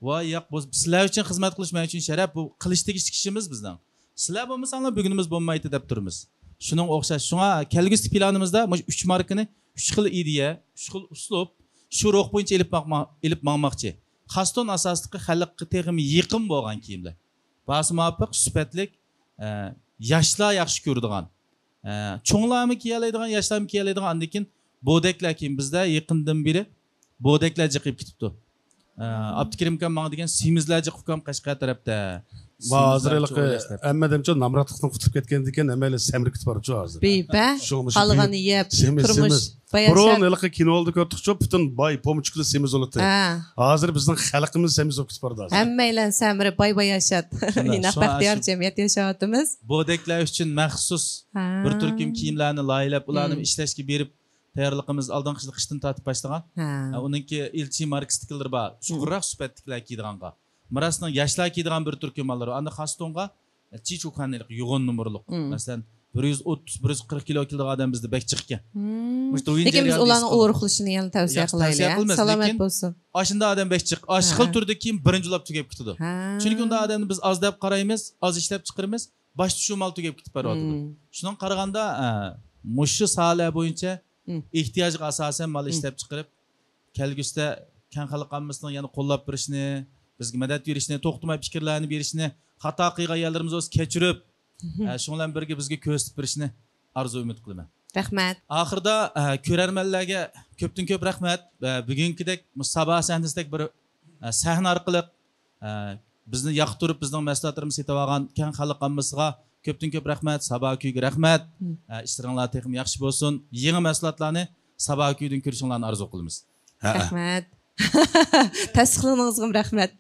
ۋاي ياق، بۇ سىلەر ئۈچۈن خىزمەت قىلىش مەن ئۈچۈن شەرەپ، بۇ قىلىش تېگىشلىك ئىشىمىز بىزنىڭ. سىلەر بولمىساڭلار بۈگۈنىمىز بولمايتتى دەپ تۇرىمىز. شۇنىڭغا ئوخشاش. شۇڭا كەلگۈسىدىكى پىلانىمىزدا مۇشۇ ئۈچ ماركىنى، ئۈچ خىل ئىدىيە، ئۈچ خىل ئۇسلۇب، شۇ روھ بويىچە ئېلىپ ماڭما-، ئېلىپ ماڭماقچى. خاستون ئاساسلىقى خەلققە تېخىمۇ يېقىن بولغان كىيىملەر. باھاسى مۇۋاپىق، سۈپەتلىك، ئە، ياشلار ياخشى كۆرىدىغان، ئە، چوڭلارمۇ كىيەلەيدىغان، ياشلارمۇ كىيەلەيدىغان، ئاندىن كېيىن بودەكلەر كىيىم. بىزدە يېقىندىن بېرى بودەكلەر جىقىيىپ كېتىپتۇ. ئە، ئابدۇكېرىم ئاكام ماڭا دېگەن، سېمىزلەر جىق ئۇكام قەشقەر تەرەپتە. ھازىر ھېلىقى ھەممە ئادەمچۇ نامراتلىقتىن قۇتۇلۇپ كەتكەندىكىن، ھەممەيلەن سەمرە كېتىپ بارىدۇ ھازىر. بىبە، شۇڭا مۇشۇ خالىغاننى يەپ، سېمىز، تۇرمۇش، سېمىز. باياشات. بۇرۇن ھېلىقى كىنولاردا كۆردۇقچۇ، پۈتۈن باي پومىچكىلى سېمىز بولاتتى. ھە. ھازىر بىزنىڭ خەلقىمىز سېمىز بولۇپ كېتىپ بارىدۇ ھازىر. ھەممەيلەن سەمرە، باي باياشات. شۇنداق، ئىناق، شۇڭا بەختىيار ئاشۇ جەمئىيەت ياشاۋاتىمىز. بودەكلەر ئۈچۈن مەخسۇس ھە. بىر تۈركۈم كىيىملەرنى لايىھەلەپ، ئۇلارنى مم. ئىشلەشكە بېرىپ، تەييارلىقىمىز ئالدىنقى يىل قىشتىن تارتىپ باشلىغان. ھە. ھە، ئۇنىڭكى ئىلچى ماركىسىدىكىلىرى بار، مم. چوڭراق سۈپەتلىكلەر كىيىدىغانغا. مىراسنىڭ ياشلار كىيىدىغان بىر تۈركۈم ماللىرى بار. ئاندىن خاستونغا، ئە، چىچۇكان ھېلىقى يوغان نومۇرلۇق. مم. مەسىلەن، بىر يۈز ئوتتۇز، بىر يۈز قىرىق كىلو كېلىدىغان ئادەم بىزدە بەك جىقكەن. مم. مۇشۇ دوۋيىن لېكىن بىز جەريانىدا ئۇلارنىڭ ئورۇقلىشىنى يەنە تەۋسىيە قىلايلى، ياخشى، تەۋسىيە قىلىمىز. سالامەت بولسۇن. ئاشۇنداق ئادەم بەك جىق. ئاشۇ خىل تۈردىكى كىيىم بىرىنچى بولاپ تۈگەپ كېتىدۇ. ھە. چۈنكى ئۇنداق ئادەمنى بىز ئاز دەپ قارايمىز، ئاز ئىشلەپ چىقىرىمىز. باشتا شۇ مال تۈگەپ كېتىپ بارىۋاتىدۇ. مم. شۇنىڭغا قارىغاندا، ئە، مۇشۇ ساھەلەر بويىچە مم. ئېھتىياجغا ئاساسەن مال مم. ئىشلەپ چىقىرىپ، كەلگۈسىدە كەڭ خەلق ئاممىسىنىڭ يەنە قوللاپ بېرىشىنى، بىزگە مەدەت بېرىشىنى، توختىماي پىكىرلەرنى بېرىشىنى، خاتا قىلغان يەرلىرىمىز بولسا كەچۈرۈپ، مم. ئە، شۇنىڭ بىلەن بىرگە بىزگە كۆرسىتىپ بېرىشىنى ئارزۇ ئۈمىد قىلىمەن. رەھمەت. ئاخىرىدا، ئە، كۆرەرمەنلەرگە كۆپتىن كۆپ رەھمەت. ئە، بۈگۈنكىدەك، مۇشۇ سابا سەھنىسىدەك بىر، ئە، سەھنە ئارقىلىق ئە، بىزنى ياقتۇرۇپ، بىزنىڭ مەھسۇلاتلىرىمىزنى سېتىۋالغان كەڭ خەلق ئاممىسىغا كۆپتىن كۆپ رەھمەت، سابا كۈيگە رەھمەت. مم. ئە، ئىشلىرىڭلار تېخىمۇ ياخشى بولسۇن. يېڭى مەھسۇلاتلارنى سابا كۈيدىن كۆرۈشۈڭلارنى ئارزۇ قىلىمىز. ھەئە. رەھمەت. تەستىقلىغىنىڭىزغىمۇ رەھمەت.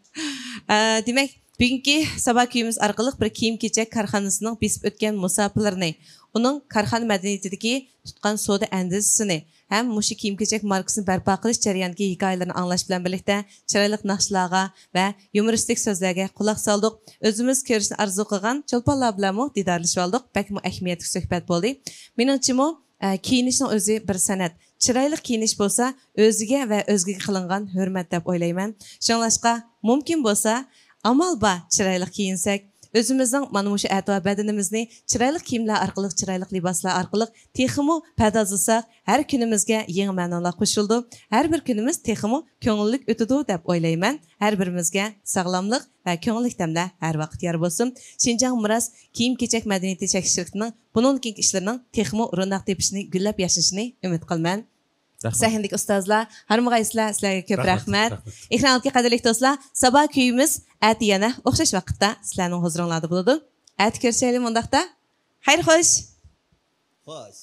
ئە، دېمەك، بۈگۈنكى سابا كۈيىمىز ئارقىلىق بىر كىيىم-كېچەك كارخانىسىنىڭ بېسىپ ئۆتكەن مۇساپىلىرىنى، ئۇنىڭ كارخانا مەدەنىيىتىدىكى تۇتقان سودا ئەندىزىسىنى، ھەم مۇشۇ كىيىم-كېچەك ماركىسىنى بەرپا قىلىش جەريانىدىكى ھېكايىلىرىنى ئاڭلاش بىلەن بىرلىكتە، چىرايلىق ناخشىلارغا ۋە يۇمۇرىستىك سۆزلەرگە قۇلاق سالدۇق. ئۆزىمىز كۆرۈشنى ئارزۇ قىلغان چولپانلار بىلەنمۇ دىدارلىشىۋالدۇق. بەكمۇ ئەھمىيەتلىك سۆھبەت بولدى. مېنىڭچىمۇ، ئە، كىيىنىشنىڭ ئۆزى بىر سەنئەت. چىرايلىق كىيىنىش بولسا ئۆزىگە ۋە ئۆزگىگە قىلىنغان ھۆرمەت دەپ ئويلايمەن. شۇڭلاشقا، مۇمكىن بولسا، ئامال بار چىرايلىق كىيىنسەك، ئۆزىمىزنىڭ مانا مۇشۇ ئەتىۋار بەدىنىمىزنى چىرايلىق كىيىملەر ئارقىلىق، چىرايلىق لىباسلار ئارقىلىق تېخىمۇ پەردازلىساق، ھەر كۈنىمىزگە يېڭى مەنىلەر قوشۇلىدۇ. ھەر بىر كۈنىمىز تېخىمۇ كۆڭۈللۈك ئۆتىدۇ دەپ ئويلايمەن. ھەر بىرىمىزگە ساغلاملىق ۋە كۆڭۈللۈك دەملەر ھەر ۋاقىت يار بولسۇن. شىنجاڭ مىراس كىيىم-كېچەك مەدەنىيىتى چەكلىك شىركىتىنىڭ بۇنىڭدىن كېيىنكى ئىشلىرىنىڭ تېخىمۇ روناق تېپىشىنى، گۈللەپ ياشنىشىنى ئۈمىد قىلىمەن. رەھمەت. سەھنىدىكى ئۇستازلار، ھارمىغايسىلەر، سىلەرگە كۆپ رەھمەت، رەھمەت. رەھمەت. ئېكران ئالدىدىكى قەدىرلىك دوستلار، سابا كۈيىمىز ئەتە يەنە ئوخشاش ۋاقىتتا سىلەرنىڭ ھۇزۇرۇڭلاردا بولىدۇ. ئەتە كۆرۈشەيلى مۇنداقتا. خەير خوش. خوش.